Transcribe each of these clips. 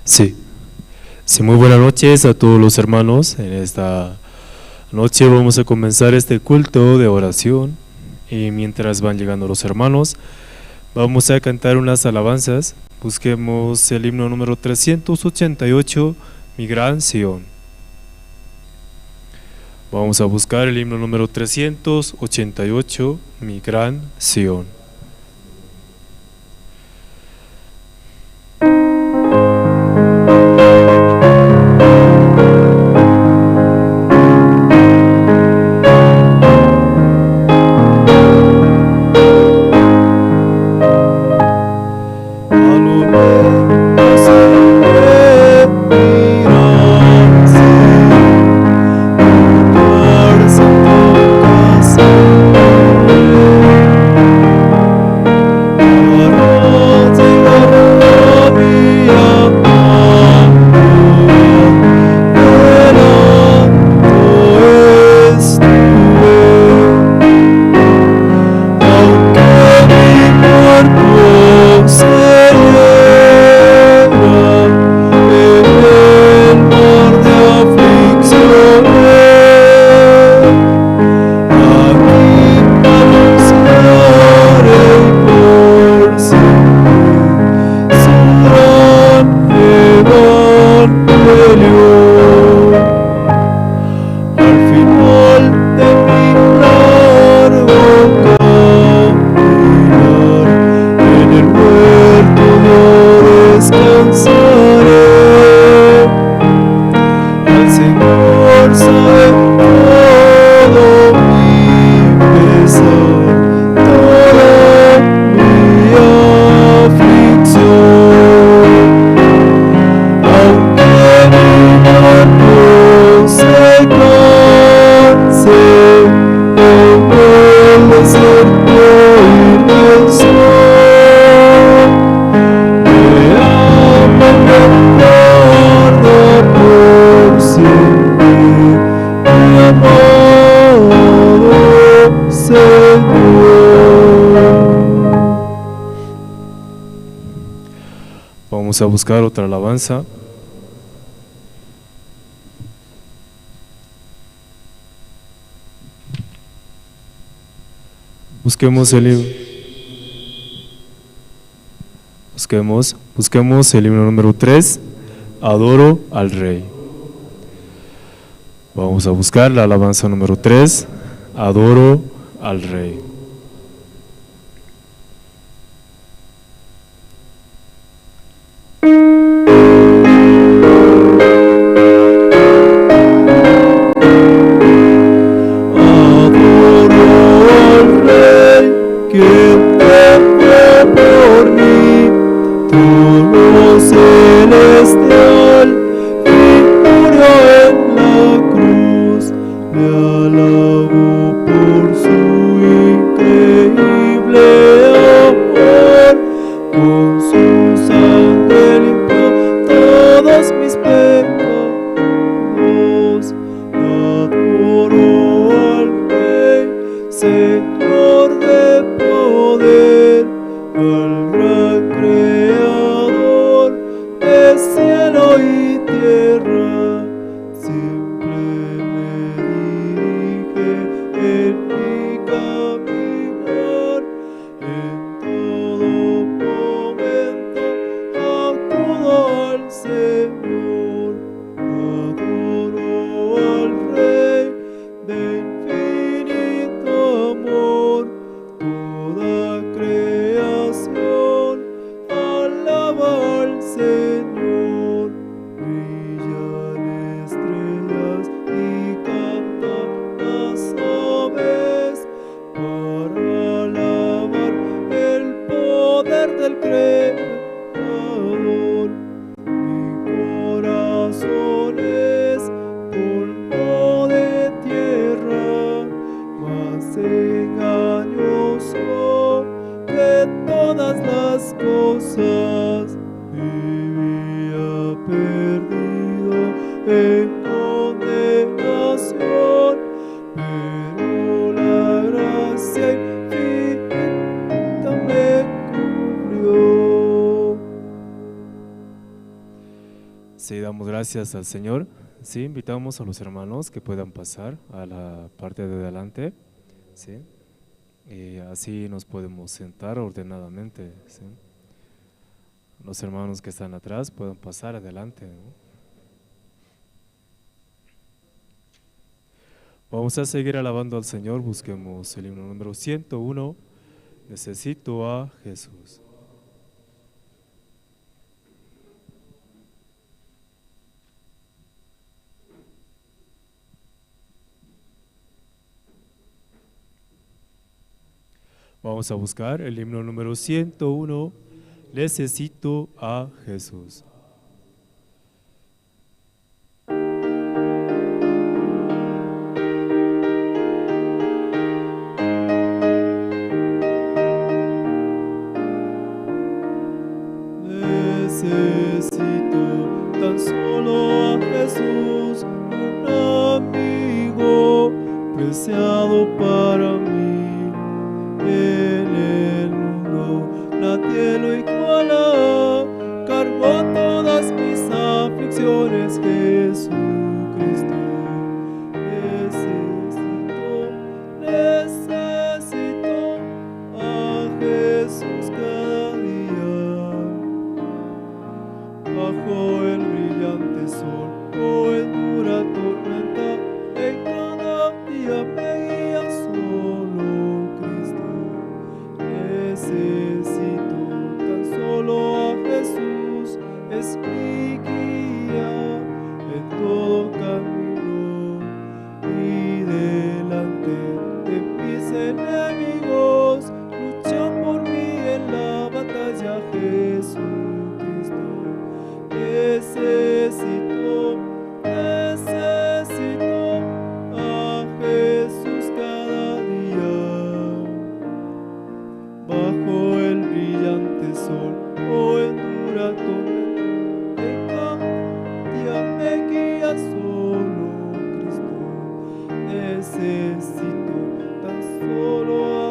Sí. Sí, muy buenas noches a todos los hermanos. En esta noche vamos a comenzar este culto de oración y mientras van llegando los hermanos, vamos a cantar unas alabanzas. Busquemos el himno número 388, Mi Gran Sion. Vamos a buscar el himno número 388, Mi Gran Sion. Vamos a buscar otra alabanza. Busquemos el himno. Busquemos el himno número 3, Adoro al Rey. Vamos a buscar la alabanza número 3, Adoro al Rey. Sí, damos gracias al Señor. Sí, invitamos a los hermanos que puedan pasar a la parte de adelante, ¿sí? Y así nos podemos sentar ordenadamente, ¿sí? Los hermanos que están atrás pueden pasar adelante, ¿no? Vamos a seguir alabando al Señor. Busquemos el himno número 101, Necesito a Jesús. Vamos a buscar el himno número 101, Necesito a Jesús. Necesito tan solo a Jesús, un amigo preciado para mí. En el mundo nadie lo iguala, cargó todas mis aflicciones, Jesucristo. Necesito, necesito a Jesús cada día. Bajo el brillante sol o en dura tormenta, en cada día me guía solo Cristo. Necesito tan solo a Jesús, es mi guía en todo camino, y delante de mis enemigos luchó por mí en la batalla Jesucristo. Necesito, necesito a Jesús cada día. Bajo el brillante sol o en dura tormenta, en cada día me guía solo Cristo. Necesito tan solo a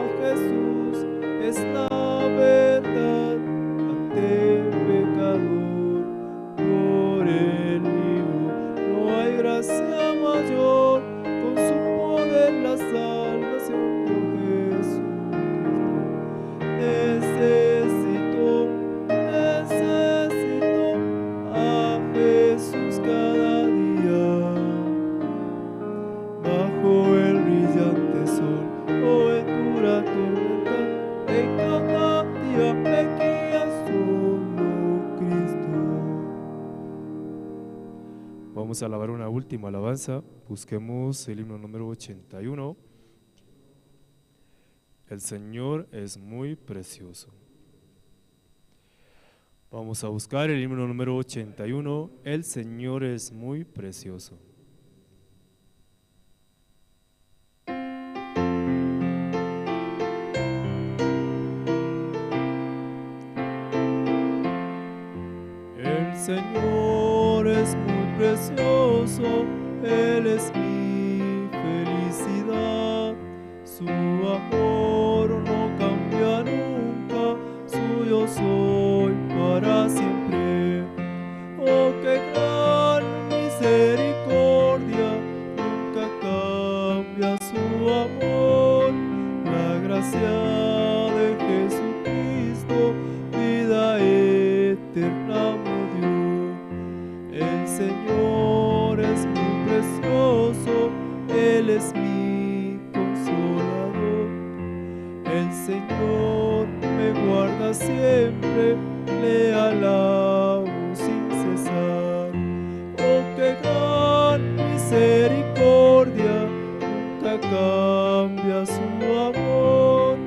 Vamos a alabar una última alabanza. Busquemos el himno número 81. El Señor es muy precioso. Vamos a buscar el himno número 81. El Señor es muy precioso. El Señor es muy precioso, Él es mi felicidad. Su amor no cambia nunca, suyo soy para siempre. Oh, qué gran misericordia, nunca cambia su amor. La gracia de Jesucristo, vida eterna me dio. El Señor es muy precioso, Él es mi consolador. El Señor me guarda siempre, le alabo sin cesar. Oh, qué gran misericordia, nunca cambia su amor.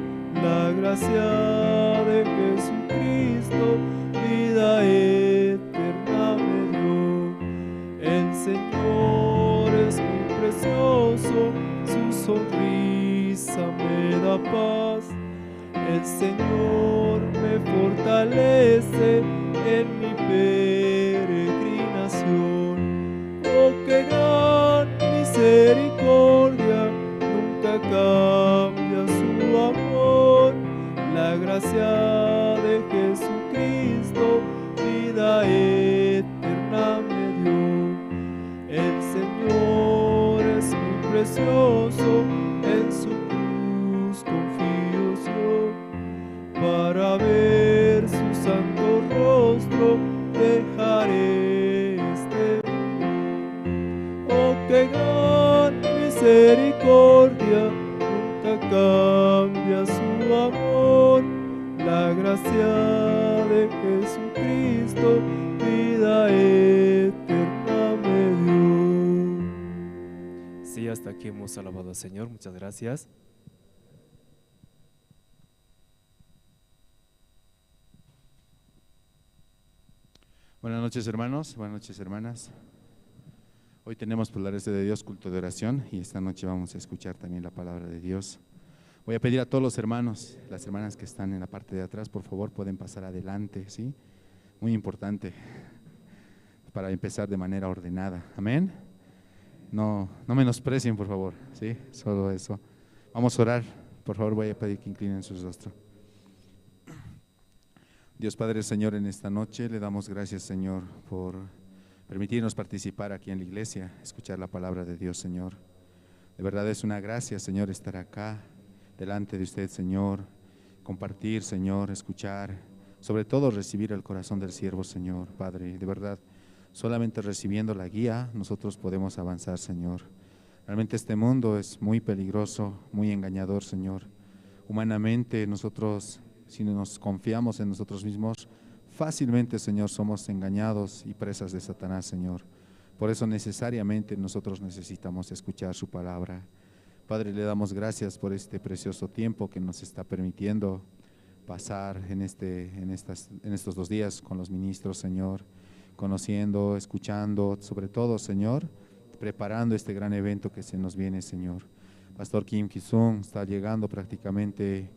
La gracia de Jesucristo, vida eterna me dio. El Señor es muy precioso, su sonrisa me da paz. El Señor me fortalece en mi peregrinación. Oh, qué gran misericordia, nunca cambia su amor. La gracia de Jesucristo, vida eterna me dio. El Señor es muy precioso, en su cruz confío yo. Para ver su santo rostro, dejaré este mundo. Oh, qué gran misericordia, nunca cambia su amor. La gracia de Jesucristo, vida eterna me dio. Sí, hasta aquí hemos alabado al Señor. Muchas gracias. Buenas noches, hermanos. Buenas noches, hermanas. Hoy tenemos por la gracia de Dios culto de oración y esta noche vamos a escuchar también la palabra de Dios. Voy a pedir a todos los hermanos, las hermanas que están en la parte de atrás, por favor, pueden pasar adelante, ¿sí? Muy importante para empezar de manera ordenada. Amén. No, no menosprecien, por favor, ¿sí? Solo eso. Vamos a orar. Por favor, voy a pedir que inclinen sus rostros. Dios Padre, Señor, en esta noche le damos gracias, Señor, por permitirnos participar aquí en la iglesia, escuchar la palabra de Dios, Señor. De verdad es una gracia, Señor, estar acá delante de usted, Señor, compartir, Señor, escuchar, sobre todo recibir el corazón del siervo, Señor, Padre. De verdad, solamente recibiendo la guía nosotros podemos avanzar, Señor. Realmente este mundo es muy peligroso, muy engañador, Señor. Humanamente nosotros, si nos confiamos en nosotros mismos, fácilmente, Señor, somos engañados y presas de Satanás, Señor. Por eso necesariamente nosotros necesitamos escuchar su palabra. Padre, le damos gracias por este precioso tiempo que nos está permitiendo pasar en estos 2 días con los ministros, Señor, conociendo, escuchando, sobre todo, Señor, preparando este gran evento que se nos viene, Señor. Pastor Kim Ki-sung está llegando prácticamente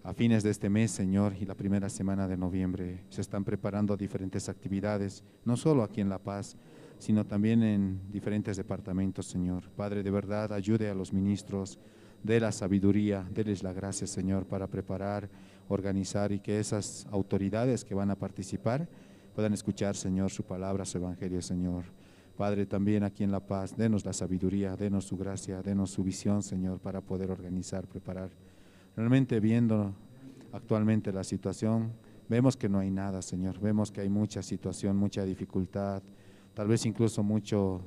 a fines de este mes, Señor, y la primera semana de noviembre. Se están preparando diferentes actividades, no solo aquí en La Paz, sino también en diferentes departamentos, Señor. Padre, de verdad, ayude a los ministros de la sabiduría, déles la gracia, Señor, para preparar, organizar y que esas autoridades que van a participar puedan escuchar, Señor, su palabra, su evangelio, Señor. Padre, también aquí en La Paz, denos la sabiduría, denos su gracia, denos su visión, Señor, para poder organizar, preparar. Realmente viendo actualmente la situación, vemos que no hay nada, Señor. Vemos que hay mucha situación, mucha dificultad, tal vez incluso mucho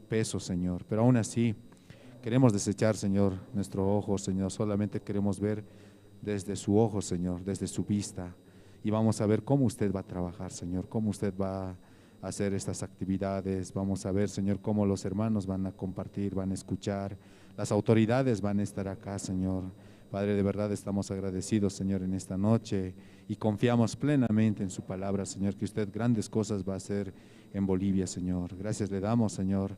peso, Señor. Pero aún así, queremos desechar, Señor, nuestro ojo, Señor. Solamente queremos ver desde su ojo, Señor, desde su vista. Y vamos a ver cómo usted va a trabajar, Señor, cómo usted va hacer estas actividades. Vamos a ver, Señor, cómo los hermanos van a compartir, van a escuchar. Las autoridades van a estar acá, Señor. Padre, de verdad estamos agradecidos, Señor, en esta noche y confiamos plenamente en su palabra, Señor, que usted grandes cosas va a hacer en Bolivia, Señor. Gracias le damos, Señor.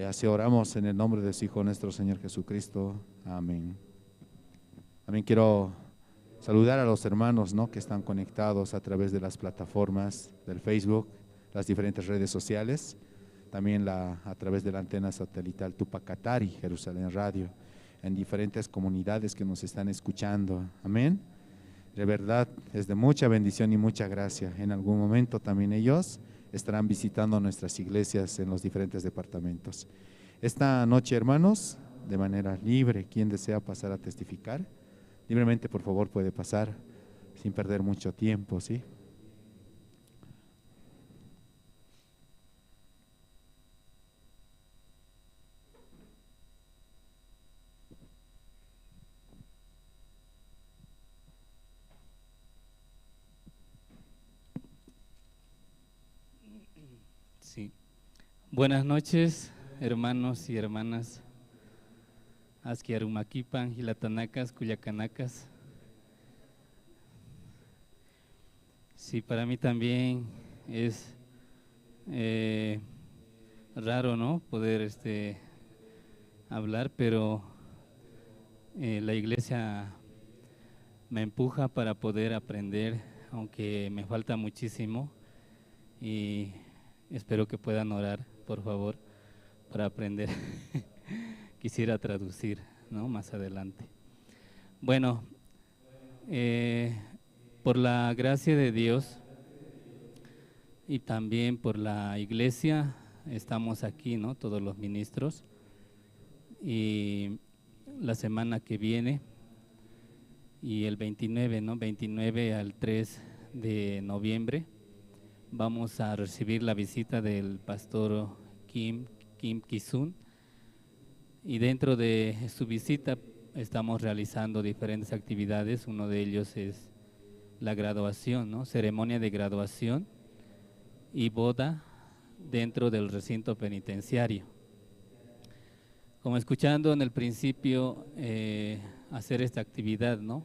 Así oramos en el nombre de su Hijo nuestro Señor Jesucristo. Amén. También quiero saludar a los hermanos, ¿no?, que están conectados a través de las plataformas del Facebook, las diferentes redes sociales, también a través de la antena satelital Tupac Katari, Jerusalén Radio, en diferentes comunidades que nos están escuchando. Amén. De verdad, es de mucha bendición y mucha gracia. En algún momento también ellos estarán visitando nuestras iglesias en los diferentes departamentos. Esta noche, hermanos, de manera libre, quien desea pasar a testificar, libremente, por favor, puede pasar sin perder mucho tiempo, ¿sí? Sí. Buenas noches, hermanos y hermanas. Asquiarumaquipan, Gilatanacas, Culiacanacas. Sí, para mí también es raro, ¿no?, poder hablar, pero la iglesia me empuja para poder aprender, aunque me falta muchísimo, y espero que puedan orar, por favor, para aprender. Quisiera traducir, ¿no?, más adelante. Bueno, por la gracia de Dios y también por la iglesia, estamos aquí, ¿no?, todos los ministros. Y la semana que viene, y el 29, ¿no?, 29 al 3 de noviembre, vamos a recibir la visita del pastor Kim Kisun. Y dentro de su visita estamos realizando diferentes actividades. Uno de ellos es la graduación, ¿no?, ceremonia de graduación y boda dentro del recinto penitenciario. Como escuchando en el principio, hacer esta actividad, ¿no?,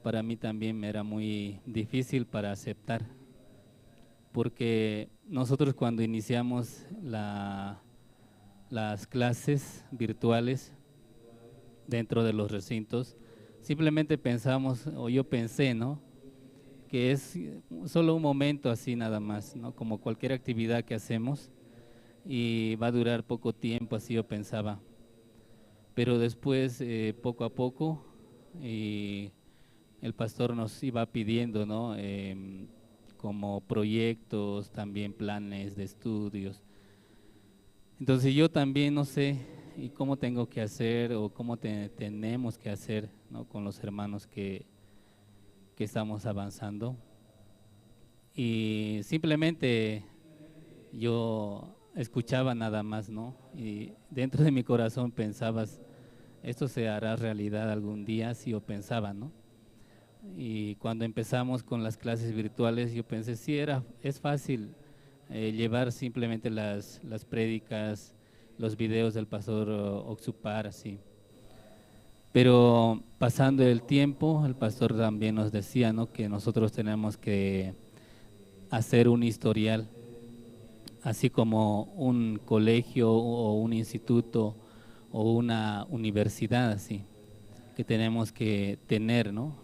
para mí también me era muy difícil para aceptar, porque nosotros cuando iniciamos las clases virtuales dentro de los recintos, simplemente pensamos, o yo pensé, ¿no?, que es solo un momento así nada más, ¿no?, como cualquier actividad que hacemos, y va a durar poco tiempo, así yo pensaba. Pero después, poco a poco, y el pastor nos iba pidiendo, ¿no?, como proyectos, también planes de estudios. Entonces yo también no sé y cómo tengo que hacer o cómo tenemos que hacer, ¿no?, con los hermanos que estamos avanzando. Y simplemente yo escuchaba nada más, ¿no? Y dentro de mi corazón pensabas, esto se hará realidad algún día, si yo pensaba, ¿no? Y cuando empezamos con las clases virtuales, yo pensé, sí, es fácil llevar simplemente las prédicas, los videos del pastor Oxupar, así. Pero pasando el tiempo, el pastor también nos decía, ¿no?, que nosotros tenemos que hacer un historial, así como un colegio o un instituto o una universidad, así, que tenemos que tener, ¿no?,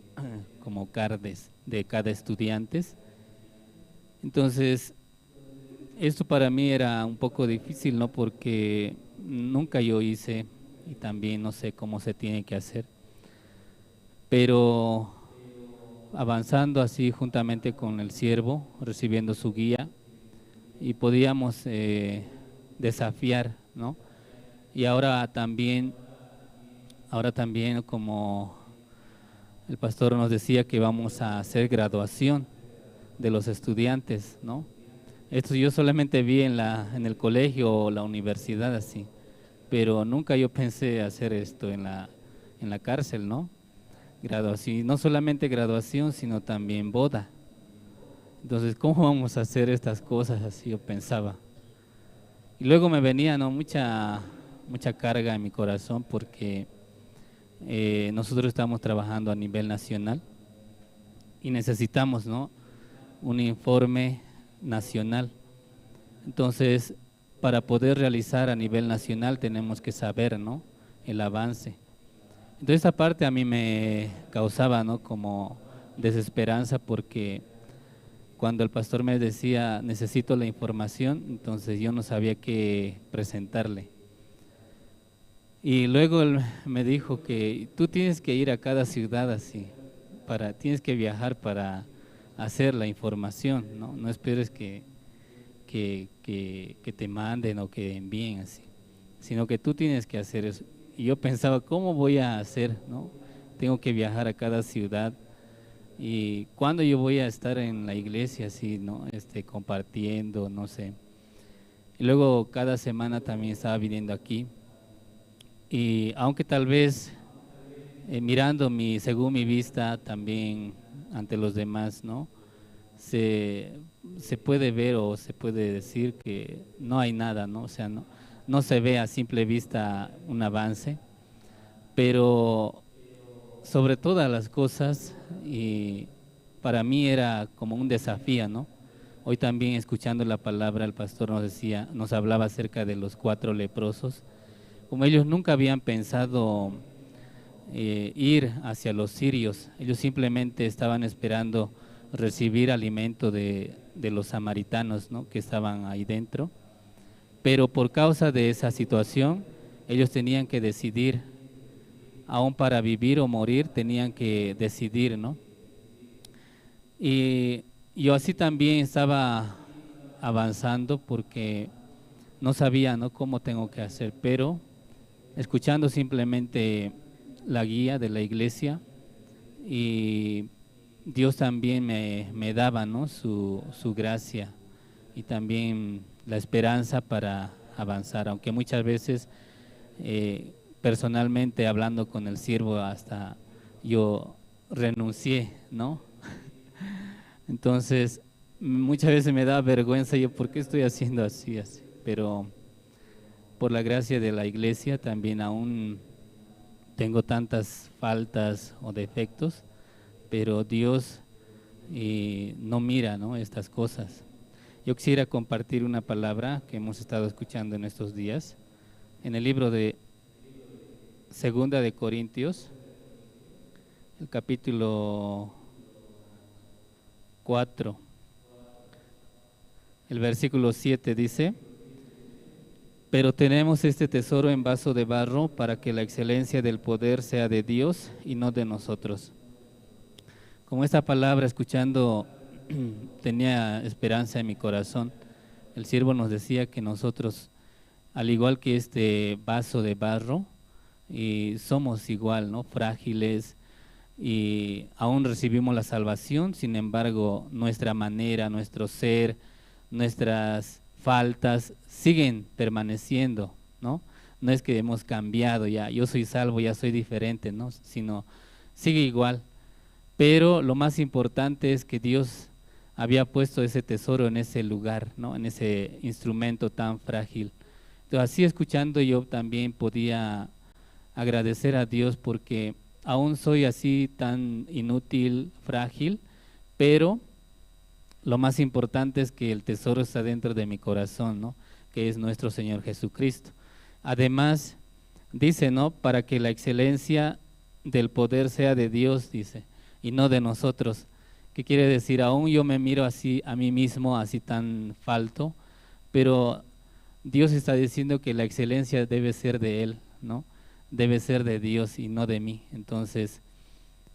como cardes de cada estudiante. Entonces, esto para mí era un poco difícil, ¿no?, porque nunca yo hice y también no sé cómo se tiene que hacer. Pero avanzando así juntamente con el siervo, recibiendo su guía, y podíamos desafiar, ¿no? Y ahora también como el pastor nos decía que vamos a hacer graduación de los estudiantes, ¿no? Esto yo solamente vi en el colegio o la universidad así, pero nunca yo pensé hacer esto en la cárcel, ¿no? Graduación, no solamente graduación, sino también boda. Entonces, ¿cómo vamos a hacer estas cosas? Así yo pensaba. Y luego me venía, ¿no?, mucha, mucha carga en mi corazón porque nosotros estamos trabajando a nivel nacional y necesitamos, ¿no?, un informe nacional. Entonces, para poder realizar a nivel nacional tenemos que saber, ¿no?, el avance. Entonces, esta parte a mí me causaba, ¿no?, como desesperanza, porque cuando el pastor me decía necesito la información, entonces yo no sabía qué presentarle. Y luego él me dijo que tú tienes que ir a cada ciudad así, tienes que viajar para hacer la información, ¿no? No esperes que te manden o que envíen así, sino que tú tienes que hacer eso. Y yo pensaba, ¿cómo voy a hacer, no? Tengo que viajar a cada ciudad. ¿Y cuándo yo voy a estar en la iglesia así, no? Compartiendo, no sé. Y luego cada semana también estaba viniendo aquí. Y aunque tal vez mirando según mi vista también ante los demás, ¿no?, se puede ver o se puede decir que no hay nada, ¿no? O sea, no se ve a simple vista un avance, pero sobre todas las cosas, y para mí era como un desafío, ¿no? Hoy también escuchando la palabra, el pastor nos decía, nos hablaba acerca de los 4 leprosos, como ellos nunca habían pensado ir hacia los sirios, ellos simplemente estaban esperando recibir alimento de los samaritanos, ¿no?, que estaban ahí dentro, pero por causa de esa situación, ellos tenían que decidir, aún para vivir o morir, tenían que decidir, ¿no? Y yo así también estaba avanzando porque no sabía, ¿no?, cómo tengo que hacer, pero escuchando simplemente la guía de la iglesia, y Dios también me daba, ¿no?, su gracia y también la esperanza para avanzar, aunque muchas veces personalmente hablando con el siervo hasta yo renuncié, ¿no? Entonces muchas veces me da vergüenza yo, ¿por qué estoy haciendo así, así? Pero por la gracia de la iglesia también aún tengo tantas faltas o defectos, pero Dios no mira, ¿no?, estas cosas. Yo quisiera compartir una palabra que hemos estado escuchando en estos días, en el libro de Segunda de Corintios, el capítulo 4, el versículo 7 dice: pero tenemos este tesoro en vaso de barro para que la excelencia del poder sea de Dios y no de nosotros. Como esta palabra, escuchando, tenía esperanza en mi corazón. El siervo nos decía que nosotros, al igual que este vaso de barro, y somos igual, ¿no?, frágiles, y aún recibimos la salvación, sin embargo, nuestra manera, nuestro ser, nuestras faltas siguen permaneciendo, ¿no? No es que hemos cambiado ya, yo soy salvo, ya soy diferente, ¿no?, sino sigue igual. Pero lo más importante es que Dios había puesto ese tesoro en ese lugar, ¿no?, en ese instrumento tan frágil. Entonces, así escuchando yo también podía agradecer a Dios porque aún soy así tan inútil, frágil, pero lo más importante es que el tesoro está dentro de mi corazón, ¿no?, que es nuestro Señor Jesucristo. Además, dice, ¿no?, para que la excelencia del poder sea de Dios, dice, y no de nosotros. ¿Qué quiere decir? Aún yo me miro así a mí mismo, así tan falto, pero Dios está diciendo que la excelencia debe ser de Él, ¿no?, debe ser de Dios y no de mí. Entonces,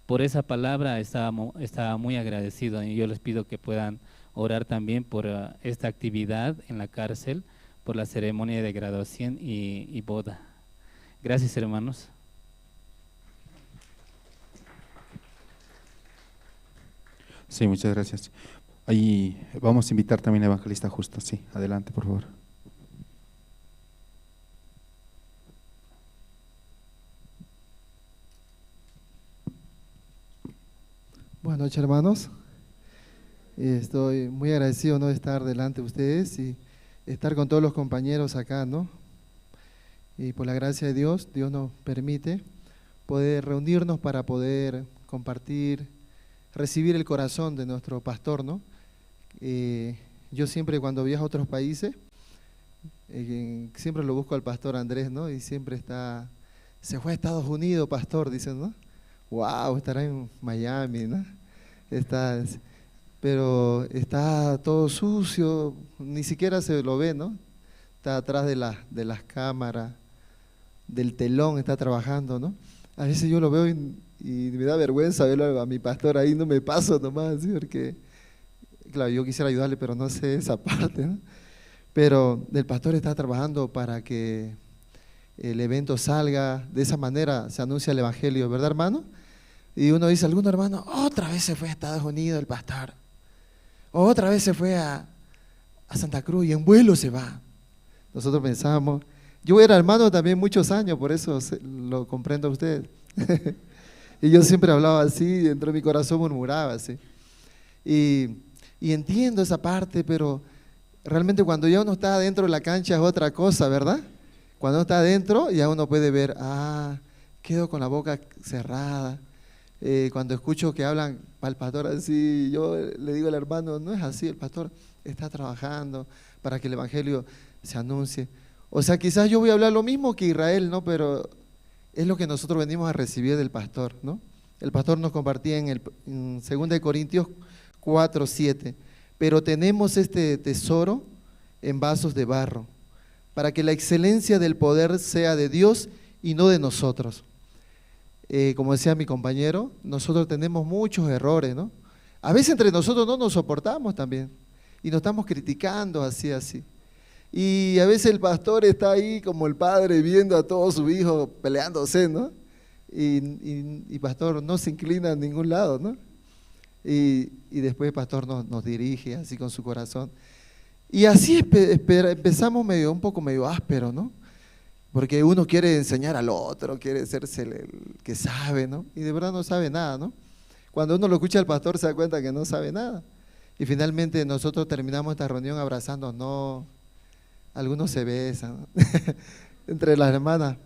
por esa palabra estaba muy agradecido, y yo les pido que puedan orar también por esta actividad en la cárcel, por la ceremonia de graduación y boda. Gracias, hermanos. Sí, muchas gracias. Ahí vamos a invitar también a Evangelista Justo. Sí, adelante, por favor. Buenas noches, hermanos. Estoy muy agradecido, ¿no?, de estar delante de ustedes y estar con todos los compañeros acá, ¿no? Y por la gracia de Dios, Dios nos permite poder reunirnos para poder compartir, recibir el corazón de nuestro pastor, ¿no? Yo siempre cuando viajo a otros países, siempre lo busco al pastor Andrés, ¿no? Y siempre está, se fue a Estados Unidos, pastor, dicen, ¿no? ¡Wow! Estará en Miami, ¿no? Está, pero está todo sucio, ni siquiera se lo ve, ¿no? Está atrás de las cámaras, del telón, está trabajando, ¿no? A veces yo lo veo y me da vergüenza verlo a mi pastor ahí, no me paso nomás, ¿sí? Porque, claro, yo quisiera ayudarle, pero no sé esa parte, ¿no? Pero el pastor está trabajando para que el evento salga, de esa manera se anuncia el evangelio, ¿verdad, hermano? Y uno dice, algún hermano, otra vez se fue a Estados Unidos el pastor, otra vez se fue a Santa Cruz y en vuelo se va. Nosotros pensamos, yo era hermano también muchos años, por eso lo comprendo a ustedes. Y yo siempre hablaba así, dentro de mi corazón murmuraba así. Y entiendo esa parte, pero realmente cuando ya uno está dentro de la cancha es otra cosa, ¿verdad? Cuando uno está adentro ya uno puede ver, quedo con la boca cerrada. Cuando escucho que hablan al pastor así, yo le digo al hermano, no es así, el pastor está trabajando para que el evangelio se anuncie. O sea, quizás yo voy a hablar lo mismo que Israel, ¿no? Pero es lo que nosotros venimos a recibir del pastor, ¿no? El pastor nos compartía en 2 Corintios 4:7, pero tenemos este tesoro en vasos de barro, para que la excelencia del poder sea de Dios y no de nosotros. Como decía mi compañero, nosotros tenemos muchos errores, ¿no? A veces entre nosotros no nos soportamos también y nos estamos criticando así, así. Y a veces el pastor está ahí como el padre viendo a todos sus hijos peleándose, ¿no? Y pastor no se inclina a ningún lado, ¿no? Y después el pastor nos dirige así con su corazón. Y así empezamos un poco medio áspero, ¿no? Porque uno quiere enseñar al otro, quiere hacerse el que sabe, ¿no? Y de verdad no sabe nada, ¿no? Cuando uno lo escucha al pastor se da cuenta que no sabe nada. Y finalmente nosotros terminamos esta reunión abrazándonos, algunos se besan, ¿no? entre las hermanas.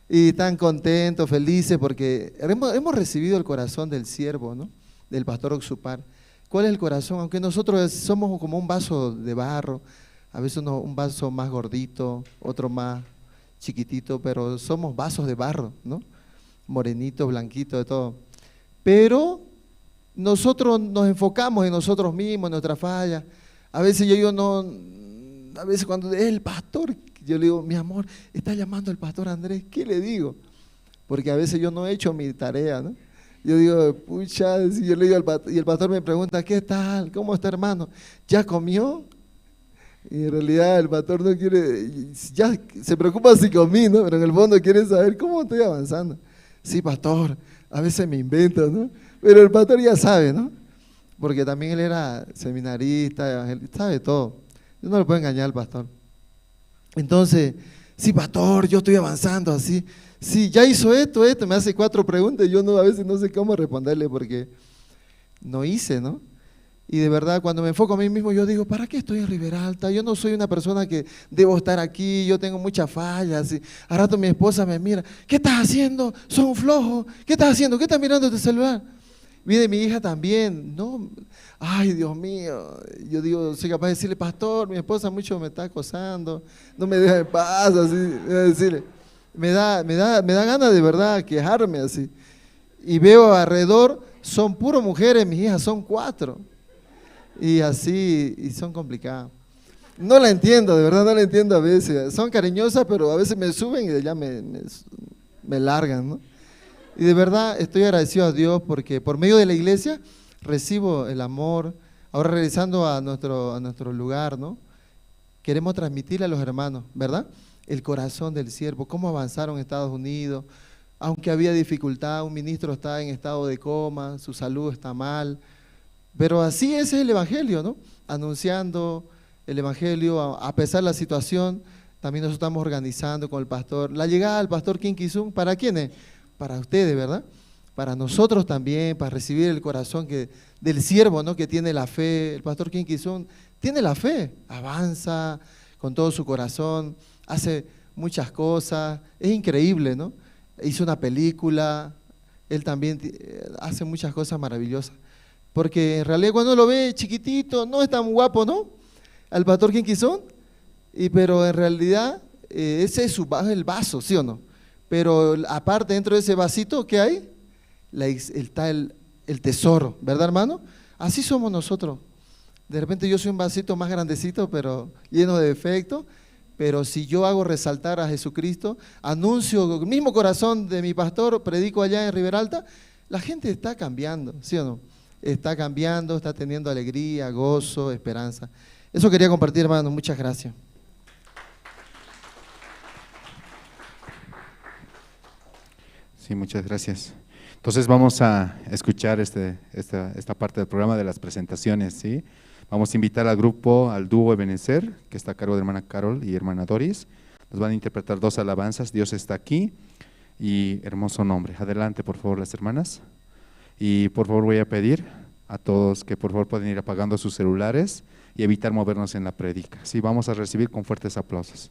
Y tan contentos, felices, porque hemos recibido el corazón del siervo, ¿no? Del pastor Oxupar. ¿Cuál es el corazón? Aunque nosotros somos como un vaso de barro, a veces un vaso más gordito, otro más chiquitito, pero somos vasos de barro, ¿no? Morenito, blanquito, de todo. Pero nosotros nos enfocamos en nosotros mismos, en nuestra falla. A veces yo digo, no, a veces cuando es el pastor, yo le digo, mi amor, está llamando el pastor Andrés, ¿qué le digo? Porque a veces yo no he hecho mi tarea, ¿no? Yo digo, pucha, si yo le digo al pastor, y el pastor me pregunta, ¿qué tal? ¿Cómo está, hermano? ¿Ya comió? Y en realidad el pastor no quiere, ya se preocupa si comí, ¿no? Pero en el fondo quiere saber cómo estoy avanzando. Sí, pastor, a veces me invento, ¿no? Pero el pastor ya sabe, ¿no? Porque también él era seminarista, evangelista, sabe todo. Yo no lo puedo engañar al pastor. Entonces, sí, pastor, yo estoy avanzando así. Sí, ya hizo esto, me hace 4 preguntas y yo no, a veces no sé cómo responderle porque no hice, ¿no? Y de verdad, cuando me enfoco a mí mismo, yo digo, ¿para qué estoy en Riberalta? Yo no soy una persona que debo estar aquí, yo tengo muchas fallas. Y al rato mi esposa me mira, ¿qué estás haciendo? Sos un flojo. ¿Qué estás haciendo? ¿Qué estás mirando tu celular? Viene mi hija también, no, ay, Dios mío. Yo digo, soy capaz de decirle, pastor, mi esposa mucho me está acosando, no me deja en paz, así, decirle. Me da ganas de verdad quejarme así. Y veo alrededor, son puras mujeres, mis hijas son 4. Y así, y son complicadas. No la entiendo, de verdad no la entiendo a veces. Son cariñosas, pero a veces me suben y de allá me largan, ¿no? Y de verdad estoy agradecido a Dios porque por medio de la iglesia recibo el amor. Ahora regresando a nuestro lugar, ¿no? Queremos transmitirle a los hermanos, ¿verdad? El corazón del siervo, cómo avanzaron Estados Unidos, aunque había dificultad, un ministro está en estado de coma, su salud está mal, pero así es el evangelio, ¿no? Anunciando el evangelio, a pesar de la situación, también nos estamos organizando con el pastor. La llegada del pastor Kim Ki-sung, ¿para quién es? Para ustedes, ¿verdad? Para nosotros también, para recibir el corazón que, del siervo, ¿no? Que tiene la fe. El pastor Kim Ki-sung tiene la fe, avanza con todo su corazón, hace muchas cosas, es increíble, ¿no? Hizo una película, él también hace muchas cosas maravillosas. Porque en realidad cuando uno lo ve chiquitito, no es tan guapo, ¿no? Al pastor Kim Ki-sung, pero en realidad ese es el vaso, ¿sí o no? Pero aparte dentro de ese vasito, ¿qué hay? Está el tesoro, ¿verdad, hermano? Así somos nosotros. De repente yo soy un vasito más grandecito, pero lleno de defectos. Pero si yo hago resaltar a Jesucristo, anuncio el mismo corazón de mi pastor, predico allá en Riberalta, la gente está cambiando, ¿sí o no? Está cambiando, está teniendo alegría, gozo, esperanza. Eso quería compartir, hermano. Muchas gracias. Sí, muchas gracias. Entonces vamos a escuchar esta parte del programa de las presentaciones, ¿sí? Vamos a invitar al grupo, al dúo Ebenezer, que está a cargo de hermana Carol y hermana Doris. Nos van a interpretar dos alabanzas, Dios está aquí y Hermoso Nombre. Adelante, por favor, las hermanas. Y por favor voy a pedir a todos que por favor pueden ir apagando sus celulares y evitar movernos en la prédica. Sí, vamos a recibir con fuertes aplausos.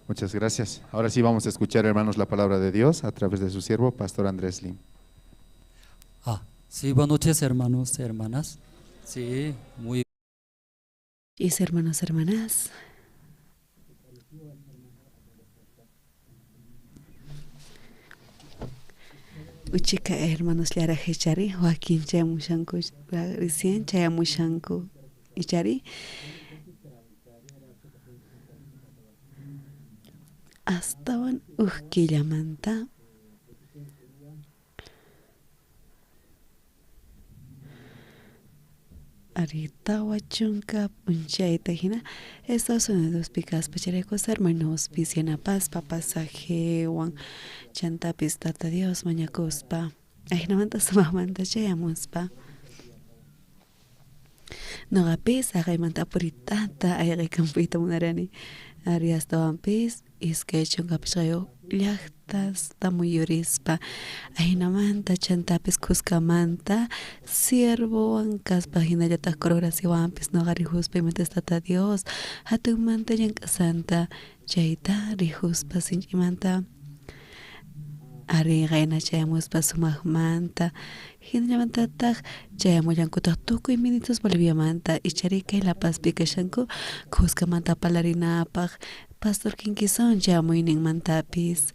Muchas gracias. Ahora sí vamos a escuchar, hermanos, la palabra de Dios a través de su siervo, Pastor Andrés Lim. Sí, buenas noches, hermanos, hermanas. Sí, muy bien. Hermanos, hermanas. Uchika hermanos llaraj ichari, Joaquín chayamushanku, recién chayamushanku ichari. Astawan uj killamanta ari tawa chunka p'unchayta hina Estados Unidospi kaspa chayraykus hermanospis yanapaspa pasajewan chantapis Tata Dios mañakuspa ajinamanta sumaqmanta chayamuspa noqapis haqaymanta apuritata ayqikampuyta munarani ari astawanpis iskay chunka phishqayuq llaqtasta muyurispa ajinamanta chantapis khuskamanta siervowan kaspa hinallataq coreografiawanpis noqa rijuspa imatas Tata Dios hatunmanta llank'asanta chayta rijuspa sinch'imanta ari qayna chayamuspa sumaqmanta hinallamantataq chayamullankutaq tukuy ministros Boliviamanta ichari kay La Pazpi kashanku khuskamanta parlarinapaq Pastor Kinkison chamuyninmantapis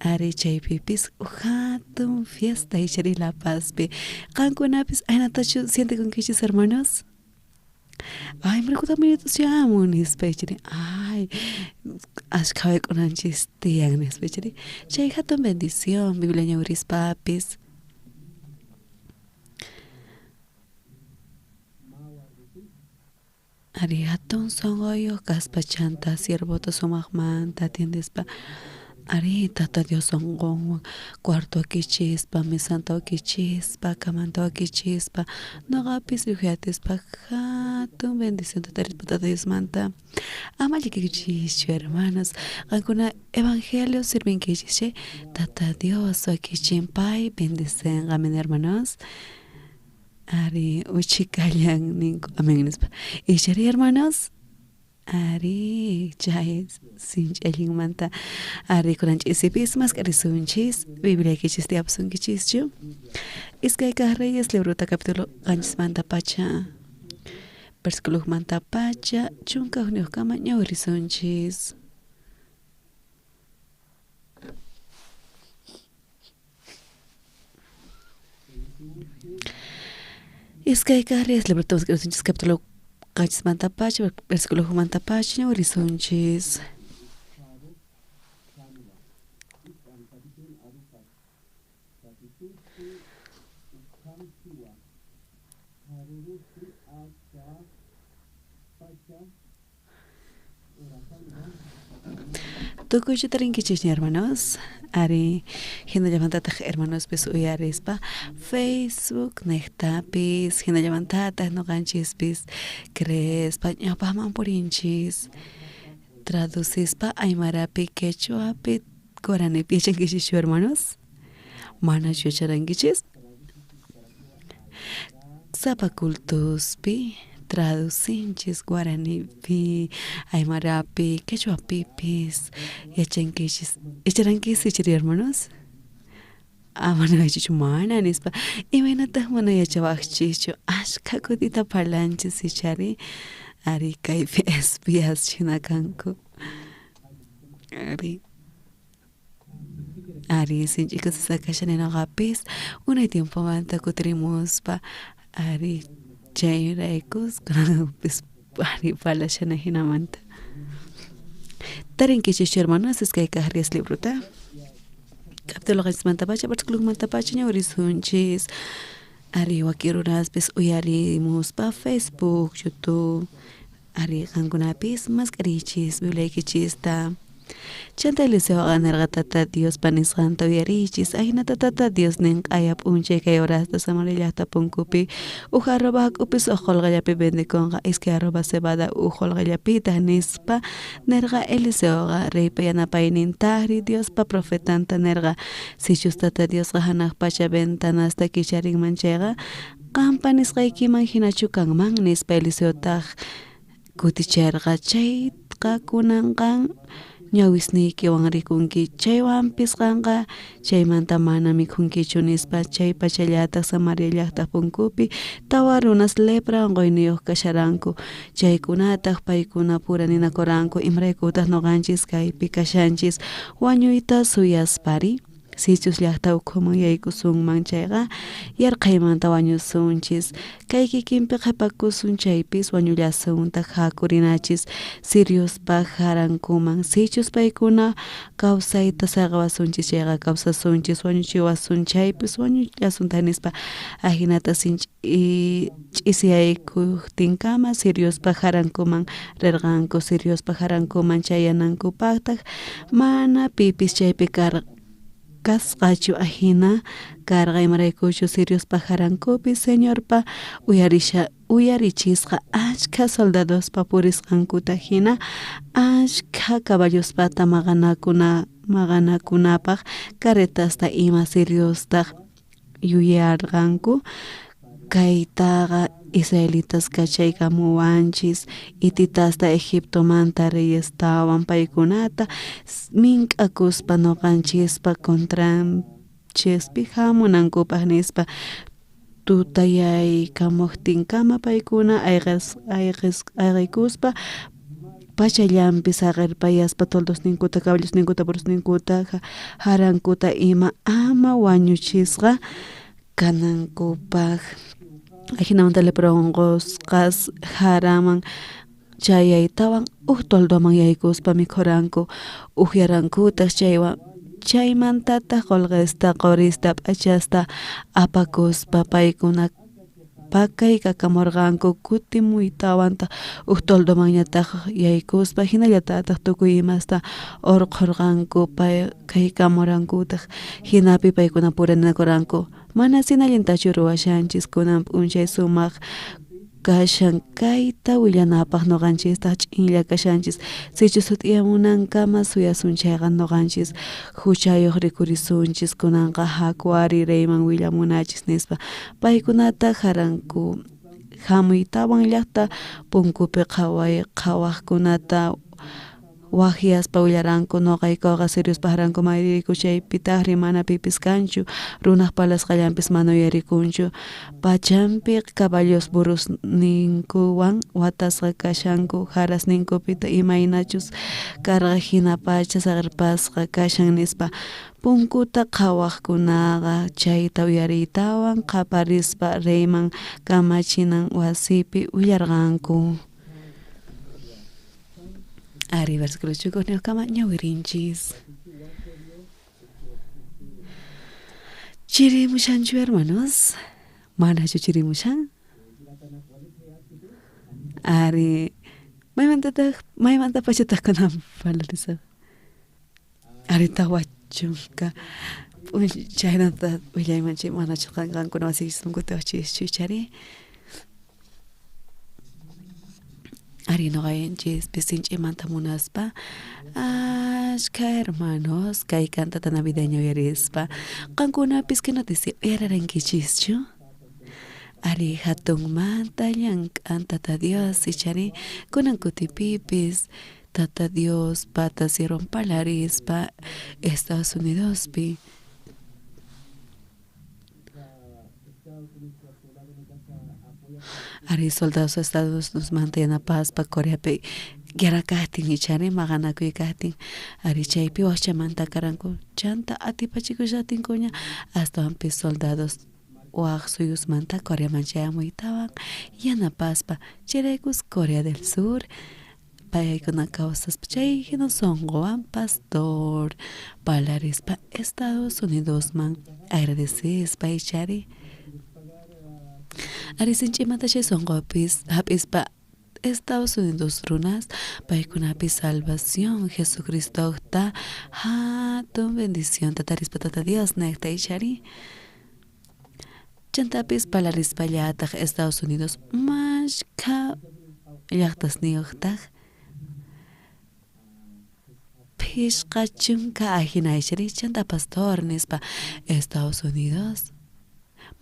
ari chaypipis hatun fiesta ichari La Pazpi qankunapis aynatachu sientekunkichis hermanos. Ay, marikuta minutos chamun nispa ichari ay ashkha wayk'unanchis tiyan nispa ichari chay hatun bendición Biblia ñawirispapis. Ari hatun sonqoyuq kaspa chanta siervota sumaqmanta atiendespa ari Tata Dios sonqonwan cuarto wakichispa mesanta wakichispa camanta wakichispa noqapis rijuyatispa hatun bendición tarispa Tata Diosmanta ama llakikuychischu hermanos qankuna evangelio sirvinkichis chay Tata Dios wakichin pay bendicenqa amen hermanos. Ari uchikallan ninku amen nispa ichari hermanos ari chay sinchi allinmanta ari kunan ch'isipis mask'arisunchis Bibliaykichis tiyapusunkichischu iskay kaq Reyes librota capítulo 7manta pacha versículojmanta pacha 11kama ñawirisunchis. Iskay kaq Reyes librota mask'arisunchis capítulo 7manta pacha versículojmanta pacha ñawirisunchis. Tukuychu tarinkichisña hermanos ari hinallamantataq hermanospis uyarispa Facebook niqtapis hinallamantataq noqanchispis creespa ñawpaqman purinchis traducispa aymarapi quechuapi guaranipi yachankichischu hermanos manachu yacharankichis sapa cultuspi traducinchis guaranipi aymarapi quechuapipis yachankichis yacharankis ichari hermanos mana yachachu mana nispa imaynataq mana yachawaqchischu ashkha kutita parlanchis ichari ari kaypi espías hina kanku ari ari sinch'i kusisqa kashani noqapis unay tiempomanta kutirimuspa ari chayraykus kunanpis ari parlashani hinamanta tarinkichischu hermanos iskay kaq Reyes librota capítulo 7manta pacha versículojmanta pacha ñawirisunchis ari wakin runaspis uyarimuspa Facebook YouTube ari qankunapis mask'arichis Bibliaykichista chanta Eliseoqa nirqa Tata Diospa nisqanta uyarichis ahinata Tata Dios nin q'aya p'unchay kay horasta Samaria llaqta punkupi uj arroba hak'upis uj qolqallapi vendikunqa iskay arroba cebada uj qolqallapitaq nispa nirqa Eliseoqa reypa yanapaynintaqri Diospa profetanta nirqa sichus Tata Diosqa hanaq pacha ventanasta kicharinman chayqa qampa nisqaykiman hinachu kanman nispa Eliseotaq kuticharqa chayqa kunanqan Ñawisniykiwan rikunki, chaywanpis qanqa chaymanta mana mikhunkichu nispa. Chaypachallataj Samaria llajta punkupi tawa runas lepra onqoyniyoj kasharanku, chaykunataj paykunapura ninakuranku, imaraykutaj noqanchis kaypi kashanchis wañuyta suyaspari? Sichus llajta ukhuman yaykusunman chayqa yarqhaymanta wañusunchis, kay kikinpi qhepakusun chaypis wañullasuntaj. Jaku rinachis siriospa jarankuman, sichus paykuna kawsayta saqewasunchis chayqa kawsasunchis, wañuchiwasun chaypis wañullasuntaj nispa. Ajinata ch'isiyaykojtinkama siriospa jarankuman rerqanku. Siriospa jarankuman chayanankupajtaj mana pipis chaypi kasqachu. Ajina karqa imaraykuchus siriospa jarankupi Señorpa uyarichisqa ashkha soldadospa purisqankuta jina ashkha caballospata maqanakunapaj carretasta ima. Siriostaj yuyarqanku, kaytaqa israelitas kachaykamuwanchis hititasta Egiptomanta reyestawan, paykunata mink'akuspa noqanchispa contranchispi jamunankupaj nispa. Tutayaykamojtinkama paykuna ayqekuspa pachallanpi saqerpayaspa toldosninkuta, caballosninkuta, burrosninkuta, jarankuta ima ama wañuchisqa kanankupaj. Ajinamanta lepra onqosqas jaraman chayaytawan uj toldoman yaykuspa mikhuranku, ujyarankutaj. Chaymantataj qolqesta, qorista, p'achasta apakuspa paykuna pakaykakaporqanku. Kutimuytawantaj uj toldomanñataj yaykuspa jinallatataj tukuy imasta orqhorqanku, pakaykamorankutaj. Jinapi paykunapura ninakoranku, manasina allintachu ruwashanchis, kunan p'unchay sumaj kashan kayta willanapaj, noqanchistaj ch'inlla kashanchis. Sichus sut'iyamunankama suyasun chayqa noqanchis juchayoj rikhurisunchis. Kunanqa jaku ari reyman willamunachis nispa. Paykunataj jaranku jamuytawan llajta punkupi qhawajkunata wajyaspa willaranku, noqaykoqa siriospa jarankuman riyku, chaypitajri mana pipis kanchu, runaj parlasqallanpis mana uyarikunchu. Pachampi caballos burrosninkuwan watasqa kashanku, jarasninkupita imaynachus karqa jina pacha saqerpasqa kashan nispa. Punkuta qhawajkunaqa chayta uyariytawan qhaparispa reyman kamachinan wasipi willarqanku. Ari, versículo 5 ñawirinchis. Chirimushanchu hermanos? Manachu chirimushan? Ari, maymanta pachataj kunan parlarisaq? Ari, tawa chunka p'unchaynata willayman chay manachu qankuna wasiykichis wajchischu ichari? Ari, noqanchispis sinch'imanta munaspa ashkha hermanos kay cantata navideña uyarispa qankunapis que noticia uyararankichischu? Ari, jatunmanta llank'an Tata Dios ichari kunan kutipipis Tata Dios pata siervon parlarispa Estados Unidospi. Ari, soldados Estados Unidosmanta yanapaspa Coreapi guerra kajtin ichari maqanakuy kajtin, ari chaypi wajchamanta karanku chanta atipachikushajtinkuña astawanpis soldados waj suyusmanta Coreaman chayamuytawan yanapaspa. Chayraykus Corea del Sur paykuna kawsaspa chay jina sonqowan pastor parlarispa Estados Unidosman agradecespa ichari. Ari, sinch'imanta chay sonqopis hap'ispa Estados Unidos runas paykunapi salvación Jesucristojta jatun bendición tatarispa Tata Dios nejta ichari. Chantapis parlarispallataj Estados Unidos mashkha llajtasniyojtaj phishqa chunka ajina ichari. Chanta pastor nispa Estados Unidos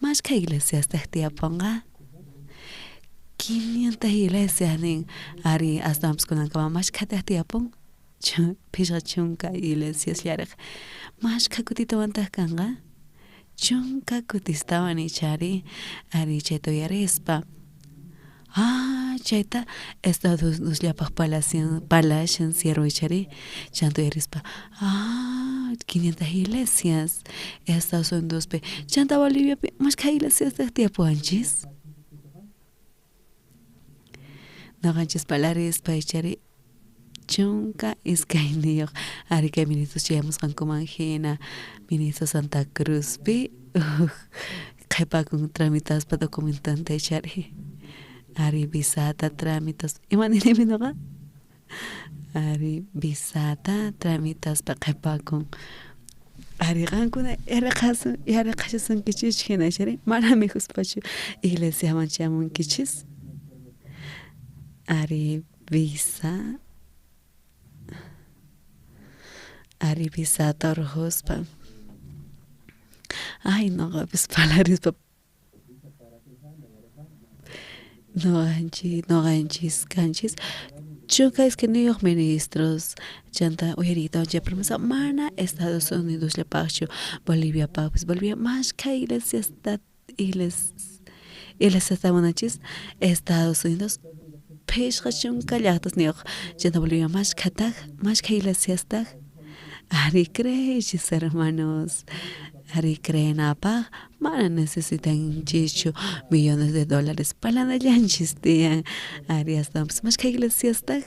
mashkha iglesiastaj tiyaponqa? 500 iglesias nin. Ari, astawanpis kunankama mashkhataj tiyapun? 50 iglesiasllarej. Mashkha kutitawantaj kanqa? 10 kutistawan ichari, ari chayta uyarispa. Ah, chayta Estados Unidosllapaj palashan siervo ichari, chanta uyarispa. Ah, 500 iglesias Estados Unidospi, chanta Boliviapi mashkha iglesiastaj tiyapuwanchis? Noqanchis parlarispa ichari 12 ari kay ministros chayamusqankuman hina ministro Santa Cruzpi qhipakun tramitaspa documentanta ichari, ari visata tramitas, imanini noqa? Ari visata tramitaspa qhipakun. Ari qankuna yaraqashasunkichis hina ichari, mana mikhuspachu iglesiaman chayamunkichis. Ari visa, ari visata urquspa. Ay, noqapis parlarispa noqanchis kanchis 12 ministros chanta uyariytawan chay promesa mana Estados Unidosllapaqchu Boliviapaqpis, Bolivia mashkha iglesiasta iglesiasta munanchis Estados Unidos 50 llaqtasniyuq, chanta Bolivia mashkhataj, mashkha iglesiastaj. Ari creeychis hermanos, ari creenapaj mana necesitanchischu millones de dólares parlanallanchis tiyan, ari astawanpis mashkha iglesiastaj,